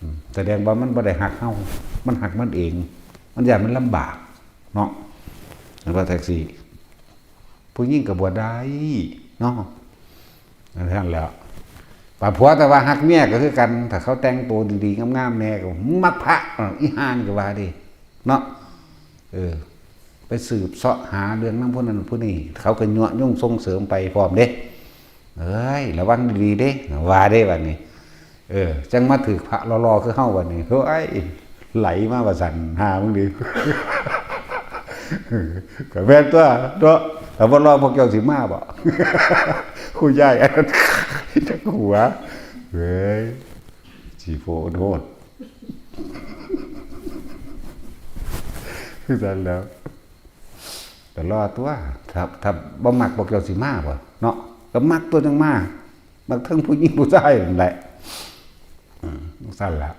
อืม แสดงว่ามันบ่ได้ฮักเฮา มันฮักมันเอง มันย้านมันลำบาก เนาะ แม่นบ่ แท็กซี่ ผู้หญิงก็บวชได้เนาะ นั่นแหละ ปาผัวแต่ว่าฮักเมียก็คือกัน ถ้าเขาแต่งตัวดีๆ งามๆ แน่ก็ "มึงมักพระ อ่ะ อีห่านี่" ก็ว่าเด้ เนาะ เออ ไปสืบเสาะหาเรื่องนำผู้นั้นผู้นี้ เขาก็ยั่วยุส่งเสริมไปพร้อมเด้ "เอ้ย ระวังดีๆ เด้" ว่าเด้บัดนี้ เออ จั่งมาถืกพระหล่อๆ คือเฮาบัดนี้ "เฮ้ย ไหลมาว่าซั่น หามึงดิ" ก็แม่นตั๊วเนาะ ถ้าบ่หล่อพวกเจ้าสิมาบ่ ผู้ใหญ่อันนั้น จักหัว เฮ้ย สิโพดโพด คือซั่นแล้ว ก็หล่อตั๊ว ถ้า ถ้าบ่มักพวกเจ้าสิมาบ่เนาะ ก็มักตั๊วจั่งมา มักทั้งผู้หญิงผู้ชายนั่นแหละ อืม ซั่นล่ะ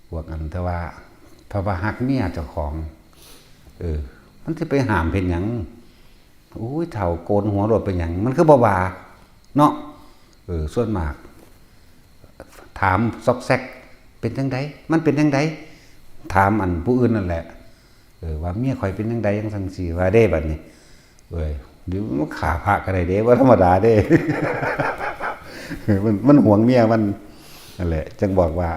พวกอันแต่ว่า ถ้าว่าฮักเมียเจ้าของ เออ มันสิไปห้ามเฮ็ดหยัง โอ้ย เฒ่าโกนหัวโลดเป็นหยัง มันคือบ่ว่า เนาะ เออ ส่วนมาก ถามซอกแซก "เป็นจั่งใด มันเป็นจั่งใด" ถามอันผู้อื่นนั่นแหละ เออ ว่า "เมียข้อยเป็นจั่งใด จั่งซั่นซี้" ว่าเด้บัดนี้ เว้ย เดี๋ยวมันฆ่าพระก็ได้เด้ บ่ธรรมดาเด้ มัน มันหวงเมียมัน นั่นแหละ จั่งบอกว่า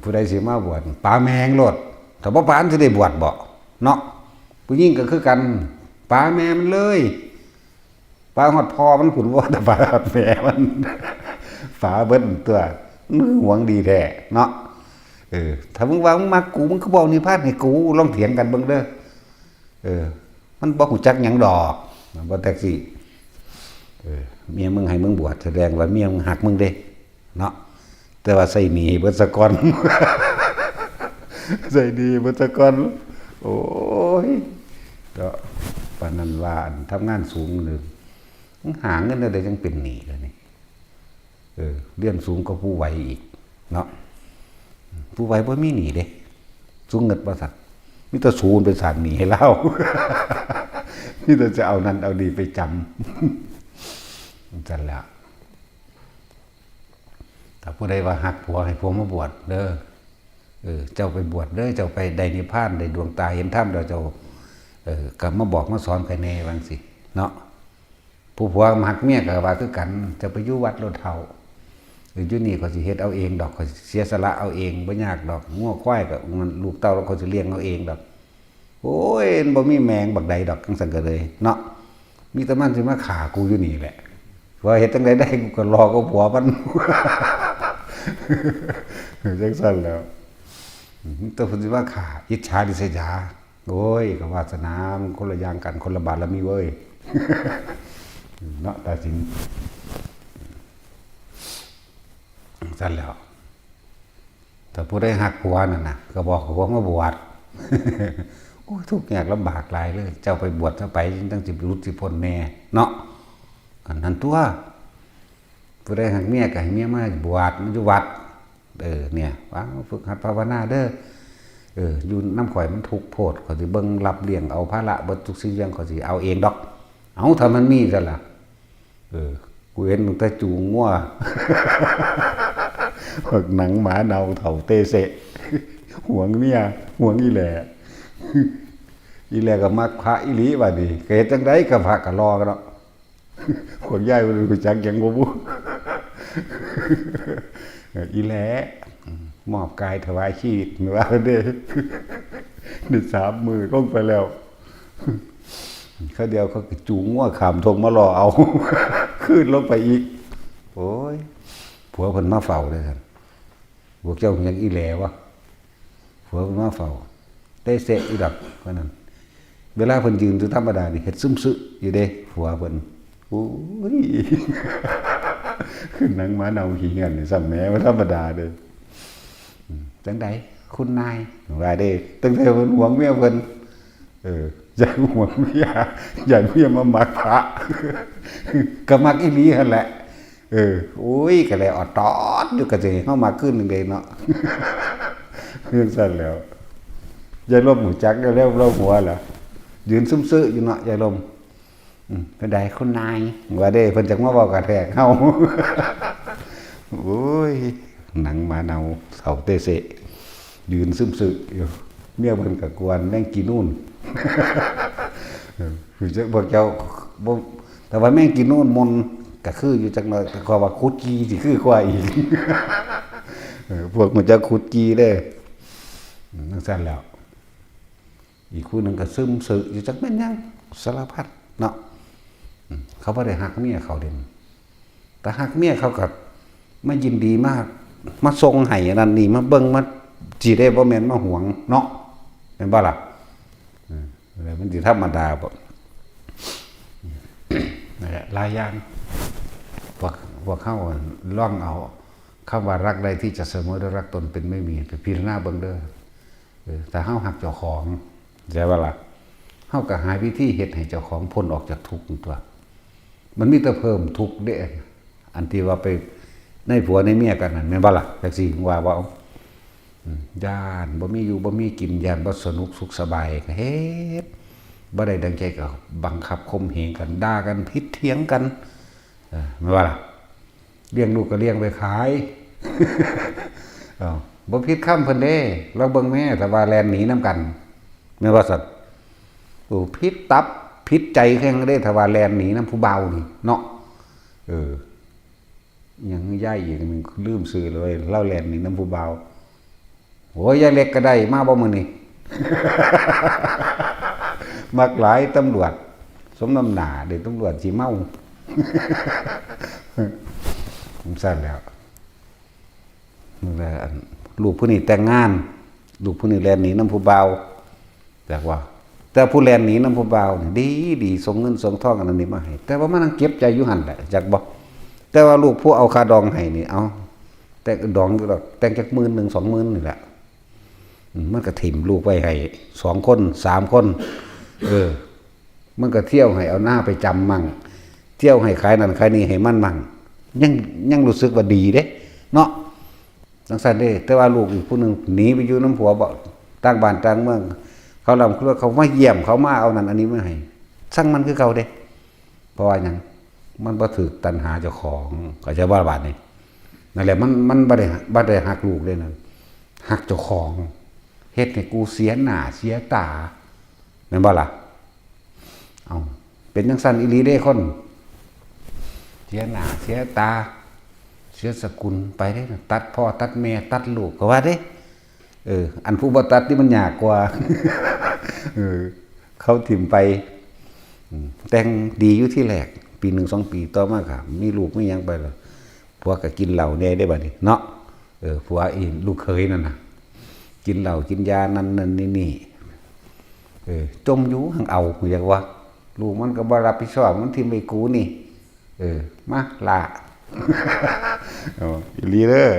ผู้ใดสิมาบวช ปาแม่งโลด ถ้าบ่ปามันสิได้บวชบ่ เนาะ ผู้หญิงก็คือกัน ปาแม่มันเลย ปาฮอดพ่อมันพุ้น บ่ แต่ปาฮอดแม่มัน ปาเบิดตั๊ว มันหวงดีแท้เนาะ เออ ถ้ามึงว่ามึงมักกู มึงคือบ่เอานิพพานให้กู ลองเถียงกันเบิ่งเด้อ เออ มันบ่ฮู้จักหยังดอก มันบ่แท็กซี่ เออ เมียมึงให้มึงบวช แสดงว่าเมียมึงฮักมึงเด้ เนาะ แต่ว่าใส่หนี้ให้เบิดซะก่อน ใส่หนี้ให้เบิดซะก่อน โอ้ย ก็ปานนั้นว่า อันทำงานสูงเลย มึงหาเงินได้จั่งเป็นหนี้แล้วนี่ เออ เรียนสูงก็ผู้ไหวอีก เนาะ ผู้ไหวบ่มีหนี้เด้ สูงเงินบ่สัก มีแต่สูงเป็นสร้างหนี้ให้ลาว มีแต่จะเอานั่นเอานี่ไปจำ จั่งซั่นแหละ ถ้าผู้ใดว่าฮักผัวให้ผัวมาบวชเด้อ เออ เจ้าไปบวชเด้อ เจ้าไปได้นิพพาน ได้ดวงตาเห็นธรรมแล้วเจ้า เออ ก็มาบอกมาสอนข้อยแหน่ ว่าจั่งซี้ เนาะ ผู้ผัวมักเมียก็ว่าคือกัน เจ้าไปอยู่วัดโลดเฒ่า เออ อยู่นี่ข้อยสิเฮ็ดเอาเองดอก ข้อยสิเสียสละเอาเอง บ่ยากดอก งัวควายก็ ลูกเต้าแล้วข้อยสิเลี้ยงเอาเองดอก โอ้ย มันบ่มีแม่งบักใดดอก จั่งซั่นก็เลย เนาะ มีแต่มันสิมาฆ่ากูอยู่นี่แหละ ว่าเฮ็ดจั่งใดได้ กูก็รอกับผัวมัน จั่งซั่นแหล้ว แต่เพิ่นสิมาฆ่า อิจฉาริษยา โอ้ย ก็วาสนามันคนละอย่างกัน คนละบารมีเว้ย เนาะ ตาสิน ซั่นแหล้ว ถ้าผู้ใดฮักผัวนั่นน่ะ ก็บอกผัวมาบวช โอ้ย ทุกข์ยากลำบากหลายเลย เจ้าไปบวชซะไป จั่งสิหลุดสิพ้นแหน่ เนาะ อันนั้นตั๊ว ผู้ใดฮักเมียก็ให้เมียมาบวช มาอยู่วัด เออ เนี่ย ว่าฝึกหัดภาวนาเด้อ เออ อยู่นำข้อยมันทุกข์โพด ข้อยสิเบิ่งรับเลี้ยงเอาภาระเบิดทุกสิ่งอย่าง ข้อยสิเอาเองดอก เอ้า ถ้ามันมีซั่นล่ะ เออ กูเห็นตั้งแต่จูงงัว พวกหนังหมาเน่าเฒ่าเตเสะ หวงเมีย หวงอีแหล่ อีแหล่ก็มักพระอีหลีบัดนี้ ก็เฮ็ดจั่งใดกับพระก็รอกันเนาะ พวกยายมันรู้จักหยังบ่บุ อีแหล่ มอบกายถวายชีวิต ว่าเด้ ได้สามมื้อลงไปแล้ว เขาเดียวเขาก็จูงงัวข้ามทงมารอเอา คืนลงไปอีก โอ้ย ผัวเพิ่นมาเฝ้าเลยครับ พวกเจ้าเห็นอีแหล่วะ ผัวเพิ่นมาเฝ้า ได้เสะอีดอกว่านั้น เวลาเพิ่นยืนอยู่ธรรมดานี่เฮ็ดซึมซึอยู่เด้ ผัวเพิ่น โอ้ย คือหนังหมาเน่าขี้เหื่อนนี่ซ้ำแหม บ่ธรรมดาเด้ อืม จั่งใดคุณนาย ว่าเด้ ตั้งแต่เพิ่นหวงเมียเพิ่น เออ ย้านหวงเมีย ย้านเมียมามักพระ ก็มักอีหลีหั่นแหละ เออ โอ้ย ก็เลยออดตอดอยู่ ก็สิเฮามักคืนหนึ่งเลยเนาะ เรื่องสั้นแล้ว ยายลมหูจัก ยายลมหัวล่ะ ยืนซุ่มซื่ออยู่เนาะ ยายลม อืม เป็นใดคุณนาย ว่าเด้ เพิ่นจักมาเว้ากระแทกเฮา โอ้ย หนังหมาเน่าเฒ่าเตเสะ ยืนซึมซึอยู่ เมียเพิ่นก็กวนแมงกีนูน คือจักพวกเจ้าบ่ แต่ว่าแม่งกินนู่นมนก็คืออยู่จักหน่อย แต่ก็ว่าขุดกีสิคือกว่าอีก เออ พวกมันจะขุดกีเด้อ อืม จังซั่นแล้ว อีกคู่หนึ่งก็ซึมเศร้ออยู่จักแม่นหยัง สารพัดเนาะ อืม เขาบ่ได้ฮักเมียเขาเด่น แต่ฮักเมียเขาก็มายินดีมาก มาส่งให้อันนั้นนี่ มาเบิ่ง มาสิได้ บ่แม่นมาหวงเนาะ แม่นบ่ล่ะ อืม แล้วมันสิธรรมดาบ่ นั่นแหละ หลายอย่าง พวก พวกเฮาลองเอาคำว่ารักใดที่จะเสมอด้วยรักตนเป็นไม่มี ไปพิจารณาเบิ่งเด้อ เออ ถ้าเฮาฮักเจ้าของ ใช่บ่ล่ะ เฮาก็หาวิธีเฮ็ดให้เจ้าของพ้นออกจากทุกข์นั่นตั๊ว มันมีแต่เพิ่มทุกข์เด้ อันที่ว่าไปในผัวในเมียกันนั่น แม่นบ่ล่ะ จักซี่ว่าบ่ อืม ย้านบ่มีอยู่บ่มีกิน ย้านบ่สนุกสุขสบาย ก็เฮ็ดบ่ได้ดังใจ ก็บังคับข่มเหงกัน ด่ากัน ผิดเถียงกัน เออ แม่นบ่ล่ะ เลี้ยงลูกก็เลี้ยงไปขาย เอ้า บ่ผิดคำเพิ่นเด้ ลองเบิ่งแม่ ถ้าว่าแล่นหนีนำกัน แม่นบ่ซั่น โอ้ ผิดตับ ผิดใจแฮงเด้ ถ้าว่าแล่นหนีนำผู้บ่าวนี่เนาะ เออ หยังยายอีกหนึ่ง ลืมชื่อเลย ลาวแล่นหนีนำผู้บ่าว โอ้ย ยายเล็กก็ได้ มาบ่มื้อนี้ มักหลายตำรวจ สมน้ำหน้าเด้ ตำรวจสิเมา จังซั่นแล้ว นั่นแหละ อัน ลูกผู้นี้แต่งงาน ลูกผู้นี้แล่นหนีนำผู้บ่าว จักว่า แต่ผู้แล่นหนีนำผู้บ่าวนี่ดีดี ส่งเงินส่งทองอันนั้นนี่มาให้ แต่ว่ามานั่งเก็บใจอยู่หั่นแหละ จักบ่ แต่ว่าลูกผู้เอาค่าดองให้นี่ เอา แต่ดองอยู่ดอก แต่งจักหมื่นหนึ่ง สองหมื่นนี่แหละ อืม มันก็ถิ่มลูกไว้ให้สองคน สามคน เออ มันก็เที่ยวให้เอานาไปจำมั่ง เที่ยวให้ขายนั่นขายนี่ให้มันมั่ง ยัง ยังรู้สึกว่าดีเด้ เนาะ จังซั่นเด้ แต่ว่าลูกอีกผู้หนึ่งหนีไปอยู่นำผัวบ่ ต่างบ้านต่างเมือง เขาร่ำเขารวย เขามาเยี่ยม เขามาเอานั่นอันนี้มาให้ ซังมันคือเก่าเด้ เพราะว่าหยัง มันบ่ถืกตัณหาเจ้าของ เข้าใจบ่ล่ะบาดนี้ นั่นแหละ มัน มันบ่ได้ บ่ได้ฮักลูกเด้นั่น ฮักเจ้าของ เฮ็ดให้กูเสียหน้าเสียตา แม่นบ่ล่ะ เอ้า เป็นจังซั่นอีหลีเด้คน เสียหน้าเสียตา เสียสกุลไปเด้ ตัดพ่อตัดแม่ตัดลูกก็ว่าเด้ เออ อันผู้บ่ตัดนี่มันยากกว่า เออ เขาถิ่มไป อืม แต่งดีอยู่ที่แรก ปีหนึ่งสองปี ต่อมาก็มีลูกมีหยังไปแล้ว ผัวก็กินเหล้าแหน่เด้บัดนี้เนาะ เออ ผัวอีลูกเขยนั่นน่ะ กินเหล้ากินยานั่นนั่นนี่นี่ เออ จมอยู่หั้งเอา อยากว่า ลูกมันก็บ่รับผิดชอบ มันถิ่มไว้กูนี่ เออ มา ล่า เอาอีหลีเด้อ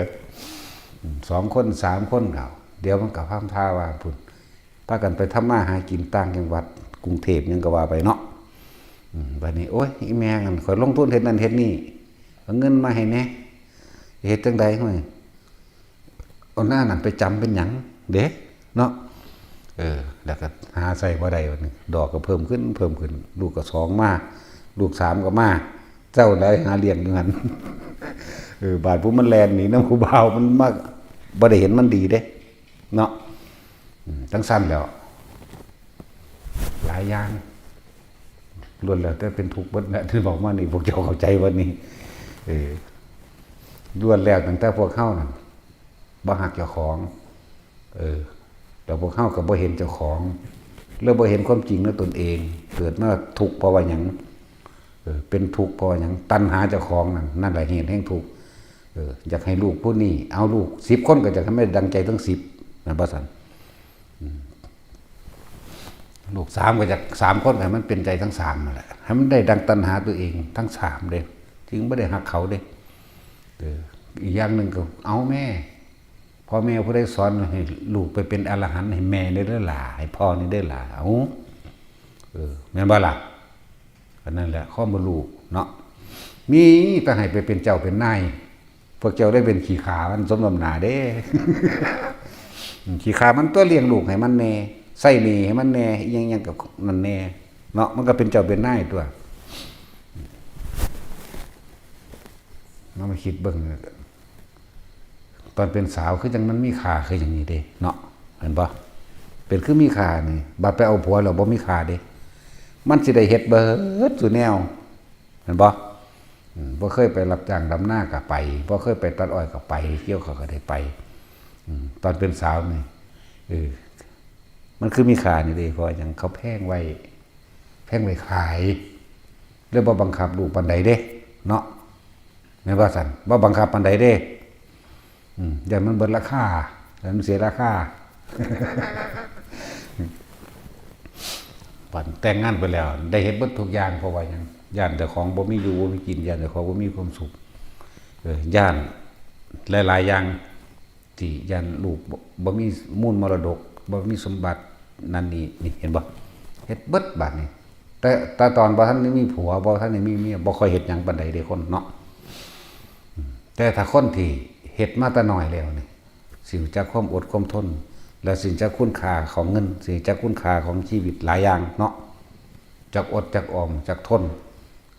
อืม สองคน สามคนเขา เดี๋ยวมันก็พร่ำพาว่าพุ้น พากันไปทำมาหากินต่างจังหวัด กรุงเทพฯ หยังก็ว่าไปเนาะ อืม บัดนี้ โอ้ย อีแม่นั่น ข้อยลงทุนเฮ็ดนั่นเฮ็ดนี่ เอาเงินมาให้แหน่ เฮ็ดจั่งใด๋ ห้วย เอาหน้านั่นไปจำเป็นหยังเด้ เนาะ เออ แล้วก็หาใส่บ่ได้บัดนี้ ดอกก็เพิ่มขึ้น เพิ่มขึ้น ลูกก็สองมา ลูกสามก็มา เจ้าใด๋หาเลี้ยงอยู่หั่น เออ บาดผู้มันแล่นหนีนำผู้บ่าว มันมา บ่ได้เห็นมันดีเด้ เนาะ อืม จั่งซั่นแหล้ว หลายอย่าง ล้วนแล้วแต่เป็นทุกข์เบิดแหละ ที่บอกมานี่ พวกเจ้าเข้าใจบ่นี่ เออ ล้วนแล้วตั้งแต่พวกเฮานั่น บ่ฮักเจ้าของ เออ แล้วพวกเฮาก็บ่เห็นเจ้าของ แล้วบ่เห็นความจริงในตนเอง เกิดมาทุกข์เพราะว่าหยัง เออ เป็นทุกข์เพราะว่าหยัง ตัณหาเจ้าของนั่น นั่นแหละเหตุแห่งทุกข์ เออ อยากให้ลูกผู้นี้ เอาลูกสิบคนก็อยากให้มันดังใจทั้งสิบ แม่นบ่ซั่น อืม ลูกสามก็อยาก สามคนก็ให้มันเป็นใจทั้งสามนั่นแหละ ให้มันได้ดังตัณหาตัวเองทั้งสามเด้ จึงบ่ได้ฮักเขาเด้ เออ อีกอย่างหนึ่งก็ เอาแม่ พ่อแม่ผู้ใดสอนให้ลูกไปเป็นอรหันต์ ให้แม่นี่เด้อหล่า ให้พ่อนี่เด้อหล่า เอา เออ แม่นบ่ล่ะ อันนั้นแหละ ความบ่รู้เนาะ มีแต่ให้ไปเป็นเจ้าเป็นนาย พวกเจ้าได้เป็นขี้ข้ามัน สมน้ำหน้าเด้ ขี้ข้ามันตั๊ว เลี้ยงลูกให้มันแหน่ ใช้หนี้ให้มันแหน่ อิหยังๆ ก็นั่นแหน่ เนาะ มันก็เป็นเจ้าเป็นนายตั๊ว ลองมาคิดเบิ่ง ตอนเป็นสาวคือจั่งมันมีค่าคือหยังนี่เด้ เนาะ เห็นบ่ เป็นคือมีค่านี่ บัดไปเอาผัวแล้วบ่มีค่าเด้ มันสิได้เฮ็ดเบิดซุแนว แม่นบ่? อืม บ่เคยไปรับจ้างดำนาก็ไป บ่เคยไปตัดอ้อยก็ไป เกี่ยวข้าวก็ได้ไป อืม ตอนเป็นสาวนี่ เออ มันคือมีค่านี่เด้ เพราะว่าหยัง เขาแพงไว้ แพงไว้ขาย เลยบ่บังคับลูกปานใดเด้ เนาะ แม่นว่าซั่น บ่บังคับปานใดเด้ อืม ย้านมันเบิดราคา ย้านมันเสียราคา บัดแต่งงานไปแล้ว ได้เฮ็ดเบิดทุกอย่าง เพราะว่าหยัง ย้านเจ้าของบ่มีอยู่บ่มีกิน ย้านเจ้าของบ่มีความสุข เออ ย้านหลายๆอย่าง ที่ย้านลูกบ่ บ่มีมูลมรดก บ่มีสมบัตินั่นนี่ นี่เห็นบ่ เฮ็ดเบิดบาดนี้ แต่ แต่ตอนบ่ทันได้มีผัว บ่ทันได้มีเมีย บ่ค่อยเฮ็ดหยังปานใดเด้คนเนาะ แต่ถ้าคนที่เฮ็ดมาแต่น้อยแล้วนี่ สิรู้จักความอดความทน และสิรู้จักคุณค่าของเงิน สิรู้จักคุณค่าของชีวิตหลายอย่างเนาะ จักอดจักออม จักทน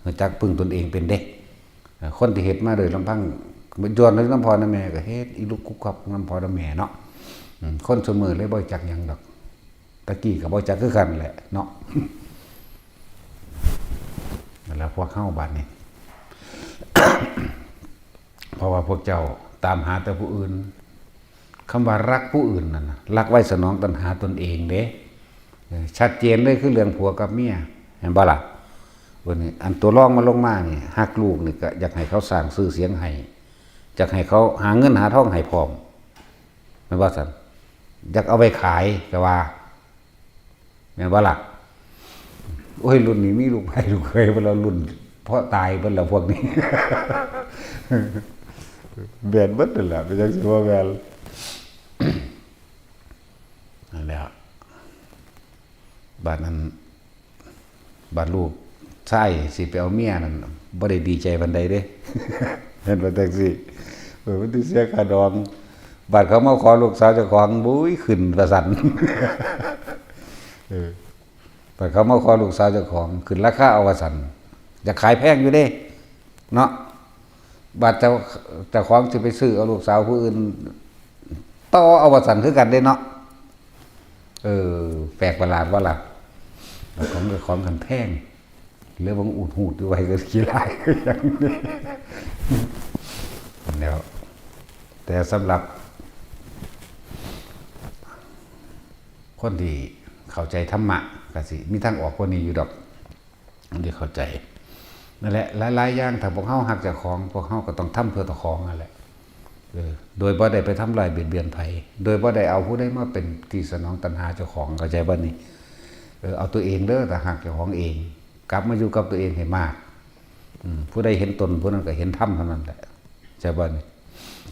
รู้จักพึ่งตนเองเป็นเด้ เอ่อ คนที่เฮ็ดมาโดยลำพัง ย้อนนำพ่อนำแม่ก็เฮ็ดอีลุกคุกคักนำพ่อนำแม่เนาะ อืม คนซุมื้อเลยบ่จักหยังดอก ตะกี้ก็บ่จักคือกันแหละเนาะ นั่นแหละพวกเฮาบัดนี้ เพราะว่าพวกเจ้าตามหาแต่ผู้อื่น คำว่ารักผู้อื่นนั่นน่ะ รักไว้สนองตัณหาตนเองเด้ เออ ชัดเจนเลยคือเรื่องผัวกับเมีย เห็นบ่ล่ะ? วันนี้อันตัวรองมาลงมานี่ ฮักลูกนี่ก็อยากให้เขาสร้างชื่อเสียงให้ อยากให้เขาหาเงินหาทองให้พร้อม แม่นบ่ซั่น? อยากเอาไปขายก็ว่า แม่นบ่ล่ะ? โอ้ย รุ่นนี้มีลูกไผลูกเขยเบิดแล้ว รุ่นเพาะตายเบิดแล้วพวกนี้ แม่นเบิดนั่นแหละ เป็นจั่งซี้บ่แม่น นั่นแหละ บาดนั้น บาดลูกชายสิไปเอาเมียนั่น บ่ได้ดีใจปานใดเด้ เห็นว่าจั่งซี้ เออ มันสิเสียค่าดอง บาดเขามาขอลูกสาวเจ้าของ บุ้ย ขึ้นว่าซั่น เออ บาดเขามาขอลูกสาวเจ้าของ ขึ้นราคาเอาว่าซั่น อยากขายแพงอยู่เด้ เนาะ บาดเจ้า เจ้าของสิไปซื้อเอาลูกสาวผู้อื่น ต่อเอาว่าซั่นคือกันเด้เนาะ เออ แปลกประหลาดบ่ล่ะ ของกับของกันแพง เหลือบางอูดหูดอยู่ไว้ก็ขี้ร้ายก็ยังนี่ แล้ว แต่สำหรับ คนที่เข้าใจธรรมะก็สิมีทางออกกว่านี้อยู่ดอก ที่เข้าใจ นั่นแหละ หลายๆอย่าง ถ้าพวกเฮาฮักเจ้าของ พวกเฮาก็ต้องทำเพื่อเจ้าของนั่นแหละ เออ โดยบ่ได้ไปทำร้ายเบียดเบียนไผ โดยบ่ได้เอาผู้ใดมาเป็นที่สนองตัณหาเจ้าของ เข้าใจบ่นี่? เออ เอาตัวเองเด้อ ถ้าฮักเจ้าของเอง กลับมาอยู่กับตัวเองให้มาก อืม ผู้ใดเห็นตน ผู้นั้นก็เห็นธรรมเท่านั้นแหละ เข้าใจบ่นี่?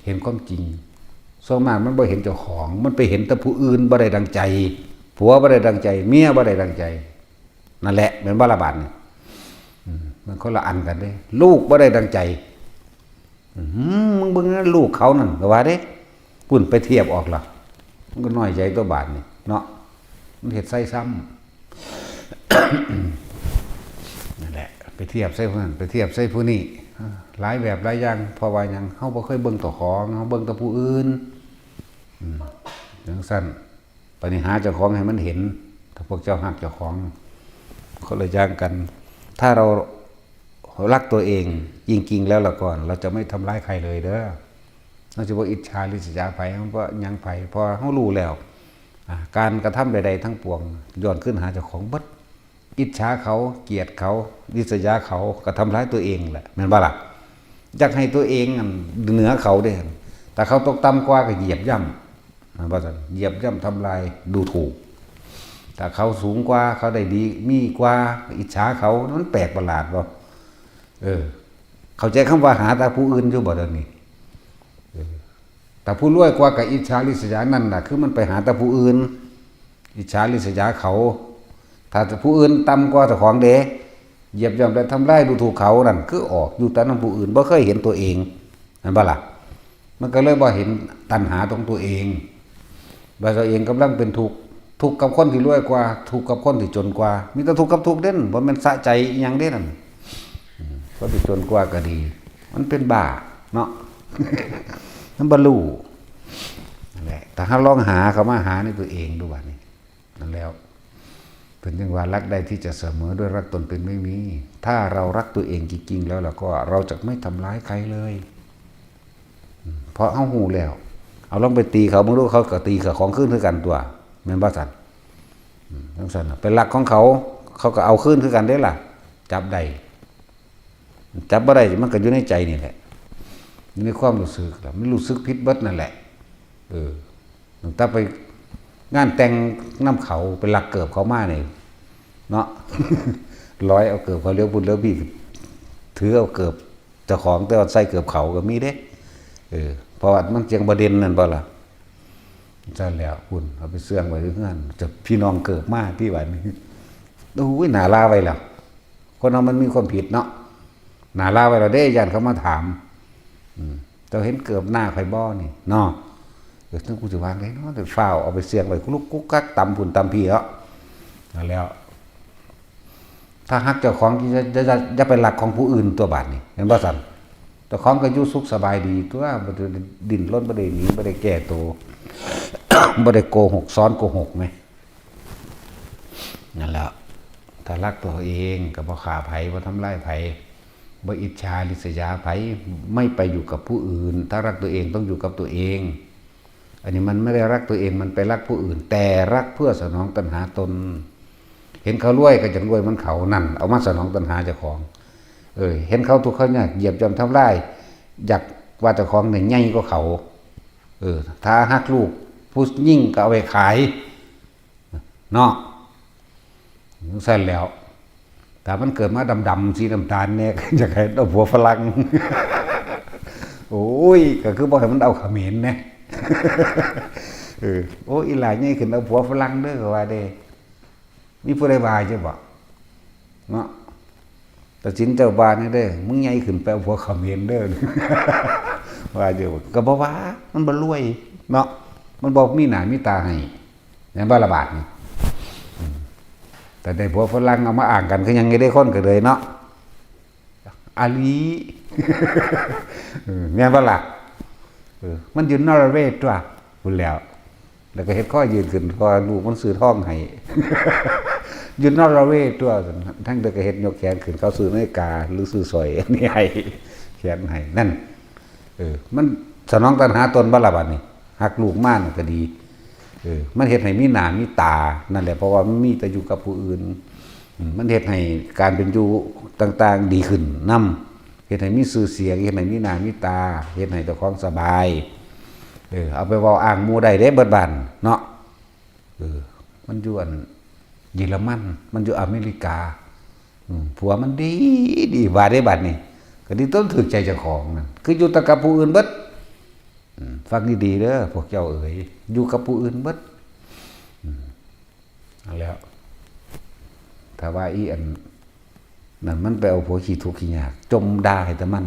เห็นความจริง ส่วนมากมันบ่เห็นเจ้าของ มันไปเห็นแต่ผู้อื่นบ่ได้ดังใจ ผัวบ่ได้ดังใจ เมียบ่ได้ดังใจ นั่นแหละ แม่นบ่ล่ะบาดนี่? อืม มันคนละอันกันเด้ ลูกบ่ได้ดังใจ อืม มึงเบิ่งนะลูกเขานั่น ก็ว่าเด้ ปุ้นไปเทียบออกล่ะ มันก็น้อยใจตัวบาดนี่เนาะ มันเฮ็ดใส่ซ้ำ นั่นแหละ ไปเทียบใส่ผู้นั้น ไปเทียบใส่ผู้นี้ อ่า หลายแบบหลายอย่าง เพราะว่าหยัง เฮาบ่เคยเบิ่งเจ้าของ เฮาเบิ่งแต่ผู้อื่น อืม จั่งซั้น ปฏิหาเจ้าของให้มันเห็น ถ้าพวกเจ้าฮักเจ้าของ คนละอย่างกัน ถ้าเรารักตัวเองจริงๆแล้วล่ะก่อน เราจะไม่ทำร้ายใครเลยเด้อ เราจะบ่อิจฉาริษยาไผ เราบ่หยังไผ เพราะเฮารู้แล้ว อ่า การกระทำใดๆทั้งปวง ย้อนคืนหาเจ้าของเบิด อิจฉาเขา เกลียดเขา ริษยาเขา ก็ทำร้ายตัวเองแหละ แม่นบ่ล่ะ? อยากให้ตัวเองนั่นเหนือเขาเด้ ถ้าเขาตกต่ำกว่าก็เหยียบย่ำ แม่นบ่ซั่น? เหยียบย่ำทำลาย ดูถูก ถ้าเขาสูงกว่า เขาได้ดี มีกว่า อิจฉาเขา มันแปลกประหลาดบ่? เออ เข้าใจคำว่าหาแต่ผู้อื่นอยู่บ่เดี๋ยวนี้? เออ ถ้าผู้รวยกว่าก็อิจฉาริษยา นั่นน่ะ คือมันไปหาแต่ผู้อื่น อิจฉาริษยาเขา ถ้าผู้อื่นต่ำกว่าเจ้าของเด้ เหยียบย่ำและทำลายดูถูกเขา นั่นคือออกอยู่แต่นำผู้อื่น บ่เคยเห็นตัวเอง แม่นบ่ล่ะ? มันก็เลยบ่เห็นตัณหาของตัวเอง ว่าตัวเองกำลังเป็นทุกข์ ทุกข์กับคนที่รวยกว่า ทุกข์กับคนที่จนกว่า มีแต่ทุกข์กับทุกข์เด้ บ่แม่นสะใจอิหยังเด้นั่น อืม คนที่จนกว่าก็ดี มันเป็นบ้าเนาะ มันบ่รู้ นั่นแหละ ถ้าเฮาลองหาเข้ามาหาในตัวเองดูบัดนี้ นั่นแล้ว เพิ่นยังว่ารักได้ที่จะเสมอด้วยรักตนเป็นไม่มี ถ้าเรารักตัวเองจริงๆแล้วล่ะก็เราจะไม่ทำร้ายใครเลย อืม เพราะเฮาฮู้แล้ว เอาลองไปตีเขาเบิ่งดู เขาก็ตีเขาของคืนคือกันตัว แม่นบ่ซั่น อืม จั่งซั่นน่ะ ไปลักของเขา เขาก็เอาคืนคือกันเด้ล่ะ จับได้ จับบ่ได้ มันก็อยู่ในใจนี่แหละ อยู่ในความรู้สึกล่ะ มันรู้สึกผิดเบิดนั่นแหละ เออ ตั้งแต่ไปงานแต่งนำเขา ไปลักเกิบเขามานี่ เนาะ ลอยเอาเกิบเขาเลี้ยวพุ้นเลี้ยวพี้ ถือเอาเกิบเจ้าของ แต่ว่าใส่เกิบเขาก็มีเด้ เออ เพราะว่ามันจั่งบ่เด่นนั่นบ่ล่ะ ซั่นแล้วพุ้น เอาไปเสื่องไว้อยู่เฮือน จะพี่น้องเกิบมาที่วันนี้ โอ้ย หน้าลาไว้แล้ว คนเฮามันมีความผิดเนาะ หน้าลาไว้แล้วเด้ ย่านเขามาถาม อืม เจ้าเห็นเกิบหน้าข่อยบ่นี่เนาะ เออ จั่งกูสิวางได้เนาะ แต่ฟ้าวเอาไปเสี่ยงไว้ กุลุกกุกกัก ตำพุ้นตำพี้เนาะ นั่นแล้ว ถ้าฮักเจ้าของ อย่า อย่า อย่า อย่าไปลักของผู้อื่นตัวบาดนี่ แม่นบ่ซั่น เจ้าของก็อยู่สุขสบายดีตัว บ่ได้ดิ้นรน บ่ได้หนี บ่ได้แก้ตัว บ่ได้โกหก ซ้อนโกหกแหม นั่นแหละ ถ้ารักตัวเองก็บ่ฆ่าไผ บ่ทำร้ายไผ บ่อิจฉาริษยาไผ ไม่ไปอยู่กับผู้อื่น ถ้ารักตัวเองต้องอยู่กับตัวเอง อันนี้มันไม่ได้รักตัวเอง มันไปรักผู้อื่น แต่รักเพื่อสนองตัณหาตน เห็นเขารวยก็อยากรวยเหมือนเขา นั่น เอามาสนองตัณหาเจ้าของ เออ เห็นเขาทุกข์เขายาก เหยียบย่ำทำลาย อยากว่าเจ้าของเนี่ยใหญ่กว่าเขา เออ ถ้าฮักลูกผู้หญิงก็เอาไปขาย เนาะ จั่งซั่นแล้ว ถ้ามันเกิดมาดำๆ สีน้ำตาลแน่ อยากให้เอาผัวฝรั่ง โอ้ย ก็คือบ่ให้มันเอาเขมรแหน่ เออ โอ้ย อีหล่าใหญ่ขึ้นเอาผัวฝรั่งเด้อ ก็ว่าเด้ มีผู้ใดว่าอยู่บ่ เนาะ ตัดสินเจ้าบ้านนี่เด้อ มึงใหญ่ขึ้นไปเอาผัวเขมรเด้อ ว่าอยู่ ก็บ่ว่า มันบ่รวย เนาะ มันบ่มีหน้ามีตาให้ แม่นบ่ละบาดนี่ อืม แต่ได้ผัวฝรั่งเอามาอ้างกัน คือหยังไงได้คนก็เลยเนาะ อาลี เออ แม่นบ่ล่ะ เออ มันอยู่นอร์เวย์ตัว พู้นแล้ว แล้วก็เฮ็ดข้อยืนขึ้น เพราะว่าลูกมันซื้อทองให้ อยู่นอร์เวย์ตัว ทั้งเดียวก็เฮ็ดยกแขนขึ้น เขาซื้อนาฬิกา หรือซื้อสร้อยอันนี้ให้ แขนให้ นั่น เออ มันสนองตัณหาตนบ่ล่ะบาดนี้ ฮักลูกมานั่นก็ดี เออ มันเฮ็ดให้มีหน้ามีตา นั่นแหละ เพราะว่ามันมีแต่อยู่กับผู้อื่น อืม มันเฮ็ดให้การเป็นอยู่ต่างๆ ดีขึ้นนำ เฮ็ดให้มีชื่อเสียง เฮ็ดให้มีหน้ามีตา เฮ็ดให้เจ้าของสบาย เออ เอาไปเว้าอ้างหมู่ได้เด้เบิดบ้านเนาะ เออ มันอยู่อันเยอรมัน มันอยู่อเมริกา อืม ผัวมันดี ดี ว่าได้บัดนี้ ก็ดีต้นถือใจเจ้าของนั่น คืออยู่แต่กับผู้อื่นเบิด อืม ฟังดีๆ เด้อ พวกเจ้าเอ๋ย อยู่กับผู้อื่นเบิด อืม นั่นแหล้ว ถ้าว่าอีอัน นั่นมันไปเอาผัวขี้ทุกข์ขี้ยาก จมด่าให้แต่มัน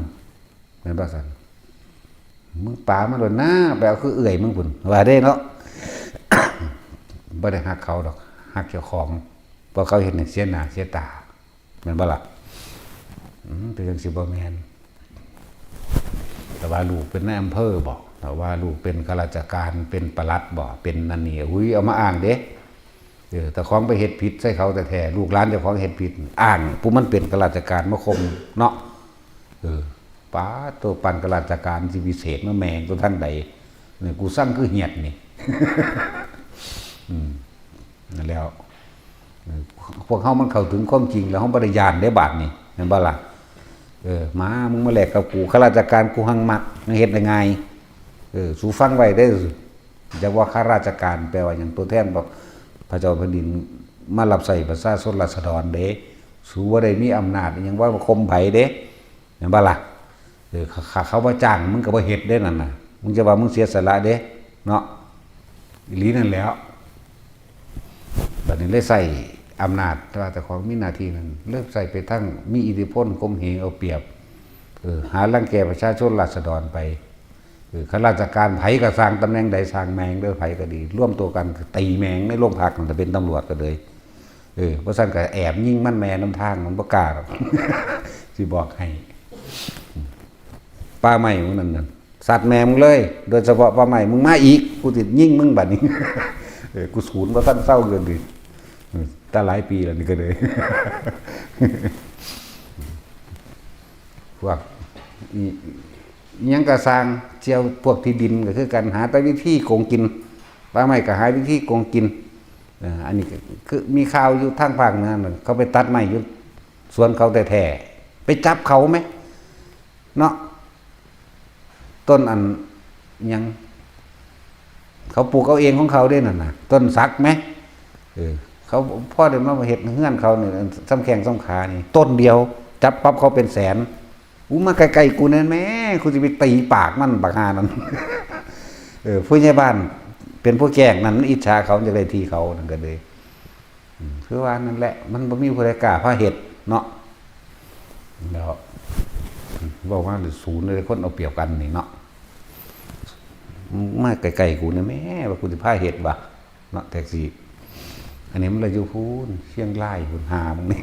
แม่นบ่ซั่น มึงปามันโลดนะ ไปเอาคือเอื้อยมึงพุ้น ว่าเด้เนาะ บ่ได้ฮักเขาดอก ฮักเจ้าของ เพราะเขาเฮ็ดให้เสียหน้าเสียตา แม่นบ่ล่ะ อืม เป็นจั่งซี้บ่แม่น แต่ว่าลูกเป็นนายอำเภอบ่ แต่ว่าลูกเป็นข้าราชการ เป็นปลัดบ่ เป็นนั่นนี่ อุ้ย เอามาอ้างเด้ เออ เจ้าของไปเฮ็ดผิดใส่เขาแท้ๆ ลูกหลานเจ้าของเฮ็ดผิด อ้างผู้มันเป็นข้าราชการมาข่มเนาะ เออ ป๊าด ตัวปานข้าราชการสิวิเศษมาแม่งตัวทางใด นี่ กูสั่งคือเหียดนี่ อืม นั่นแล้ว เออ พวกเฮามันเข้าถึงความจริงแล้ว เฮาบ่ได้ย้านเด้บาดนี่ แม่นบ่ล่ะ เออ มา มึงมาแลกกับกู ข้าราชการกูหังมัก มันเฮ็ดได้ง่าย เออ สูฟังไว้เด้อ จักว่าข้าราชการแปลว่าหยัง ตัวแทนบอกพระเจ้าแผ่นดินมารับใช้ประชาชนราษฎรเด้ สูบ่ได้มีอำนาจอิหยังว่ามาข่มไผเด้ แม่นบ่ล่ะ เออ เขา เขา เขาบ่จ้าง มึงก็บ่เฮ็ดเด้นั่นน่ะ มึงจะว่ามึงเสียสละเด้ เนาะ อีหลีนั่นแหล้ว บัดนี้เลยใช้อำนาจ แต่ว่าเจ้าของมีหน้าที่นั่น เลยใช้ไปทางมีอิทธิพล ข่มเหงเอาเปรียบ เออ หารังแกประชาชนราษฎรไป เออ ข้าราชการไผก็ซ่าง ตำแหน่งใดซ่างแม่งเด้อ ไผก็ดี รวมตัวกันก็ตีแม่งในโรงพักนั่น ถ้าเป็นตำรวจก็เลย เออ บ่ซั้นก็แอบยิงมันแม่นำทาง มันบ่กล้าดอก สิบอกให้ ป่าไม้มึงนั่นน่ะ สัตว์แม่มึงเลย โดยเฉพาะป่าไม้ มึงมาอีก กูสิยิงมึงบัดนี้ เออ กูสูนบ่ทันเซาอยู่นี่ เออ ตั้งหลายปีแล้วนี่ก็เลย พวกอี อิหยังกะซ่าง เสี่ยวพวกที่ดินก็คือกันหาแต่วิธีโกงกิน ป่าไม้ก็หาวิธีโกงกิน เอ่อ อันนี้ก็คือมีข่าวอยู่ทางภาคเหนือนั่น เขาไปตัดไม้อยู่สวนเขาแท้ๆ ไปจับเขาไหม เนาะ ต้นอันหยัง เขาปลูกเอาเองของเขาเด้นั่นน่ะ ต้นสักไหม เออ เขาพ่อเดินมาเห็ดเฮือนเขาเนี่ย ซ้ำแข้งซ้ำขานี่ ต้นเดียว จับปั๊บเขาเป็นแสน อู้ มาใกล้ๆกูแน่แม่ กูจะไปตีปากมันบักฮานั่น เออ ผู้ใหญ่บ้าน เป็นผู้แจ้งนั่น มันอิจฉาเขา อยากได้ที่เขานั่นก็เลย อืม คือว่านั่นแหละ มันบ่มีผู้ใดกล้าพาเฮ็ดเนาะ แล้วเว้ามาเลย ศูนย์เลย คนเอาเปรียบกันนี่เนาะ มาใกล้ๆกูเนี่ยแม่ ว่ากูสิพาเฮ็ดวะ เนาะ แท็กซี่ อันนี้มันเลยอยู่พู้น เชียงรายพู้น หามึงนี่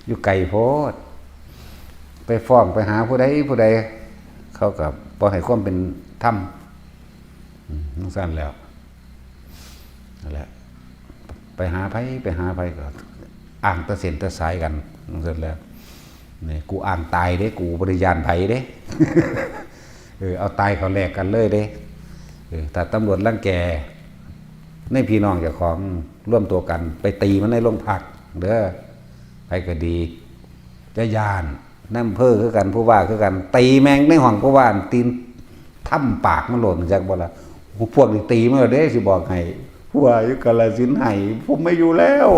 อยู่ไกลโพด ไปฟ้องไปหาผู้ใดผู้ใด เขาก็บ่ให้ความเป็นธรรม อืม จั่งซั้นแล้ว นั่นแหละ ไปหาไผ ไปหาไผก็อ้างแต่เส้นแต่สายกัน จั่งซั้นแล้ว นี่ กูอ้างตายเด้ กูบ่ได้ย้านไผเด้ เออ เอาตายเขาแลกกันเลยเด้ เออ ถ้าตำรวจรังแก ในพี่น้องเจ้าของรวมตัวกัน ไปตีมันในโรงพักเด้อ ไผก็ดี จะย้าน นายอำเภอคือกัน ผู้ว่าคือกัน ตีแม่งในห้องผู้ว่า ตีนถ้ำปากมันโลด จักบ่ล่ะ พวกนี้ตีมันแล้วเด้ สิบอกให้ ผู้ว่าอยู่กาฬสินธุ์ให้ ผมไม่อยู่แล้ว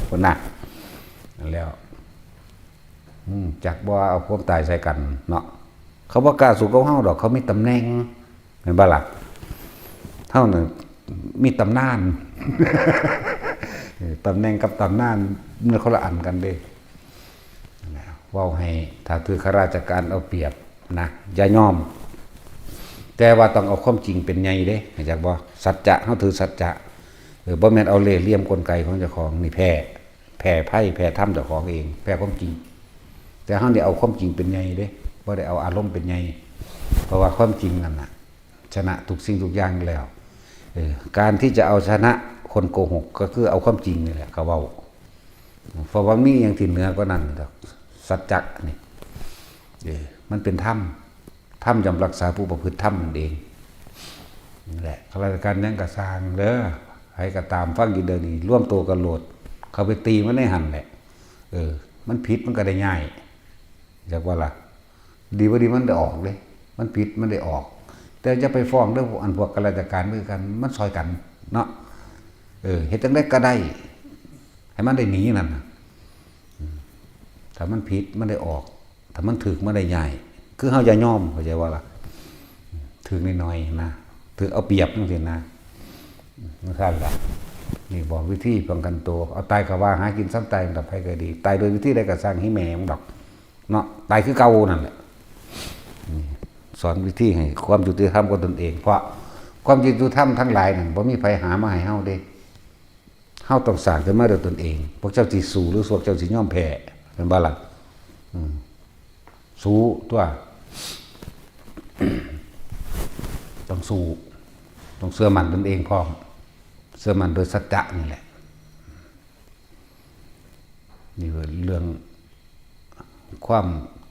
พุ้นน่ะ นั่นแล้ว อืม จักบ่เอาความตายใส่กันเนาะ เขาบ่กล้าสู้กับเฮาดอก เขามีตำแหน่ง แม่นบ่ล่ะ เฮาน่ะมีตำนาน เออ ตำแหน่งกับตำนานมันคนละอันกันเด้ เว้าให้ ถ้าถือข้าราชการเอาเปรียบนะ อย่ายอม แต่ว่าต้องเอาความจริงเป็นใหญ่เด้ เข้าใจบ่ สัจจะ เฮาถือสัจจะ เออ บ่แม่นเอาเล่ห์เหลี่ยมกลไกของเจ้าของ นี่แพ้ แพ้ไพ่ แพ้ธรรมเจ้าของเอง แพ้ความจริง แต่เฮานี่เอาความจริงเป็นใหญ่เด้ บ่ได้เอาอารมณ์เป็นใหญ่ เพราะว่าความจริงนั่นน่ะ ชนะทุกสิ่งทุกอย่างแล้ว เออ การที่จะเอาชนะคนโกหก ก็คือเอาความจริงนี่แหละ เขาเว้า เพราะว่ามีอย่างที่เหนือกว่านั้นดอก สัจจะนี่ เออ มันเป็นธรรม ธรรมย่อมรักษาผู้ประพฤติธรรมนั่นเอง นั่นแหละ ข้าราชการหยังกะซ่างเด้อ ไผก็ตาม ฟังอยู่เดี๋ยวนี้ รวมตัวกันโลด เข้าไปตีมันในหั่นแหละ เออ มันผิดมันก็ได้ย้าย จักว่าล่ะ ดีบ่ดีมันได้ออกเด้ มันผิดมันได้ออก แต่จะไปฟ้องเด้อ อันพวกข้าราชการคือกัน มันซอยกันเนาะ เออ เฮ็ดจั่งใดก็ได้ ให้มันได้หนีนั่นน่ะ อืม ถ้ามันผิดมันได้ออก ถ้ามันถูกมันได้ย้าย คือเฮาอย่ายอม เข้าใจบ่ล่ะ ถูกน้อยๆนะ ถูกเอาเปรียบจั่งซี้นะ จั่งซั้นล่ะ นี่บอกวิธีป้องกันตัว เอาตายก็ว่าหากิน ซ้ำตายกับไผก็ดี ตายโดยวิธีใดก็ซ่าง ให้แม่มันดอก เนาะ ตายคือเก่านั่นแหละ นี่ สอนวิธีให้ความยุติธรรมกับตนเอง เพราะความยุติธรรมทั้งหลายนั่นบ่มีไผหามาให้เฮาเด้ เฮาต้องสร้างขึ้นมาด้วยตนเอง พวกเจ้าสิสู้หรือพวกเจ้าสิยอมแพ้ แม่นบ่ล่ะ อืม สู้ตั๊ว ต้องสู้ ต้องเชื่อมั่นตนเองพร้อม เชื่อมั่นโดยสัจจะนี่แหละ นี่คือเรื่องความ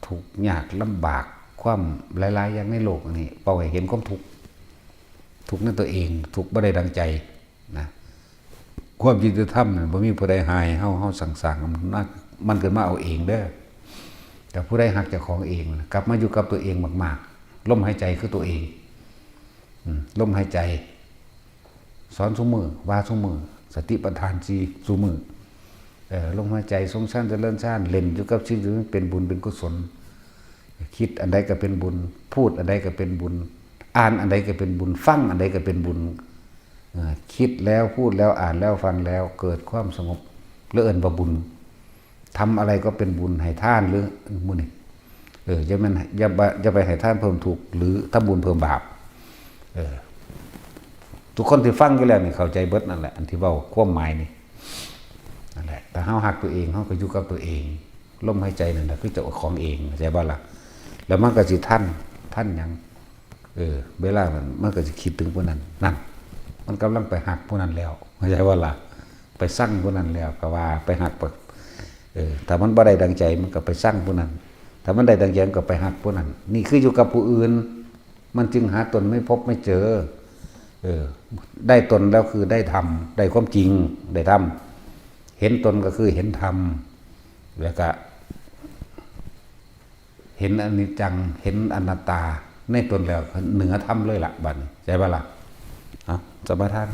ทุกข์ยากลำบาก ความหลายๆอย่างในโลกอันนี้ เป้าให้เห็นความทุกข์ ทุกข์ในตัวเอง ทุกข์บ่ได้ดังใจนะ ความยุติธรรมน่ะ บ่มีผู้ใดหาให้เฮา เฮาสร้าง สร้างมัน มันขึ้นมาเอาเองเด้อ แต่ผู้ใดฮักเจ้าของเองนะ กลับมาอยู่กับตัวเองมากๆ ลมหายใจคือตัวเอง อืม ลมหายใจ สอนซุมื้อ ว่าซุมื้อ สติปัฏฐานสี่ซุมื้อ เอ่อ ลมหายใจ ทรงฌาน เจริญฌาน เล่นอยู่กับสิ่งที่มันเป็นบุญเป็นกุศล คิดอันใดก็เป็นบุญ พูดอันใดก็เป็นบุญ อ่านอันใดก็เป็นบุญ ฟังอันใดก็เป็นบุญ เอ่อ คิดแล้ว พูดแล้ว อ่านแล้ว ฟังแล้ว เกิดความสงบ แล้วเอิ้นว่าบุญ ทำอะไรก็เป็นบุญ ให้ทานหรือมื้อนี้ เออ อย่าแม่น อย่าไป อย่าไปให้ทานเพิ่มทุกข์ หรือทำบุญเพิ่มบาป เออ ทุกคนที่ฟังอยู่แล้วนี่เข้าใจเบิดนั่นแหละ อันที่เว้าความหมายนี่ นั่นแหละ ถ้าเฮาฮักตัวเอง เฮาก็อยู่กับตัวเอง ลมหายใจนั่นแหละคือเจ้าของเอง เข้าใจบ่ล่ะ แล้วมันก็สิทัน ทันหยัง เออ เวลามัน มันก็สิคิดถึงผู้นั้น นั่น มันกำลังไปฮักผู้นั้นแล้ว เข้าใจบ่ล่ะ ไปซังผู้นั้นแล้วก็ว่าไปฮักไป เออ ถ้ามันบ่ได้ดังใจมันก็ไปซังผู้นั้น ถ้ามันได้ดังใจมันก็ไปฮักผู้นั้น นี่คืออยู่กับผู้อื่น มันจึงหาตนไม่พบไม่เจอ เออ ได้ตนแล้วคือได้ธรรม ได้ความจริง ได้ธรรม เห็นตนก็คือเห็นธรรม แล้วก็ เห็นอนิจจัง เห็นอนัตตา ในตนแล้วเหนือธรรมเลยละบัดนี้ ใช่ปะล่ะ เอา สมาทาน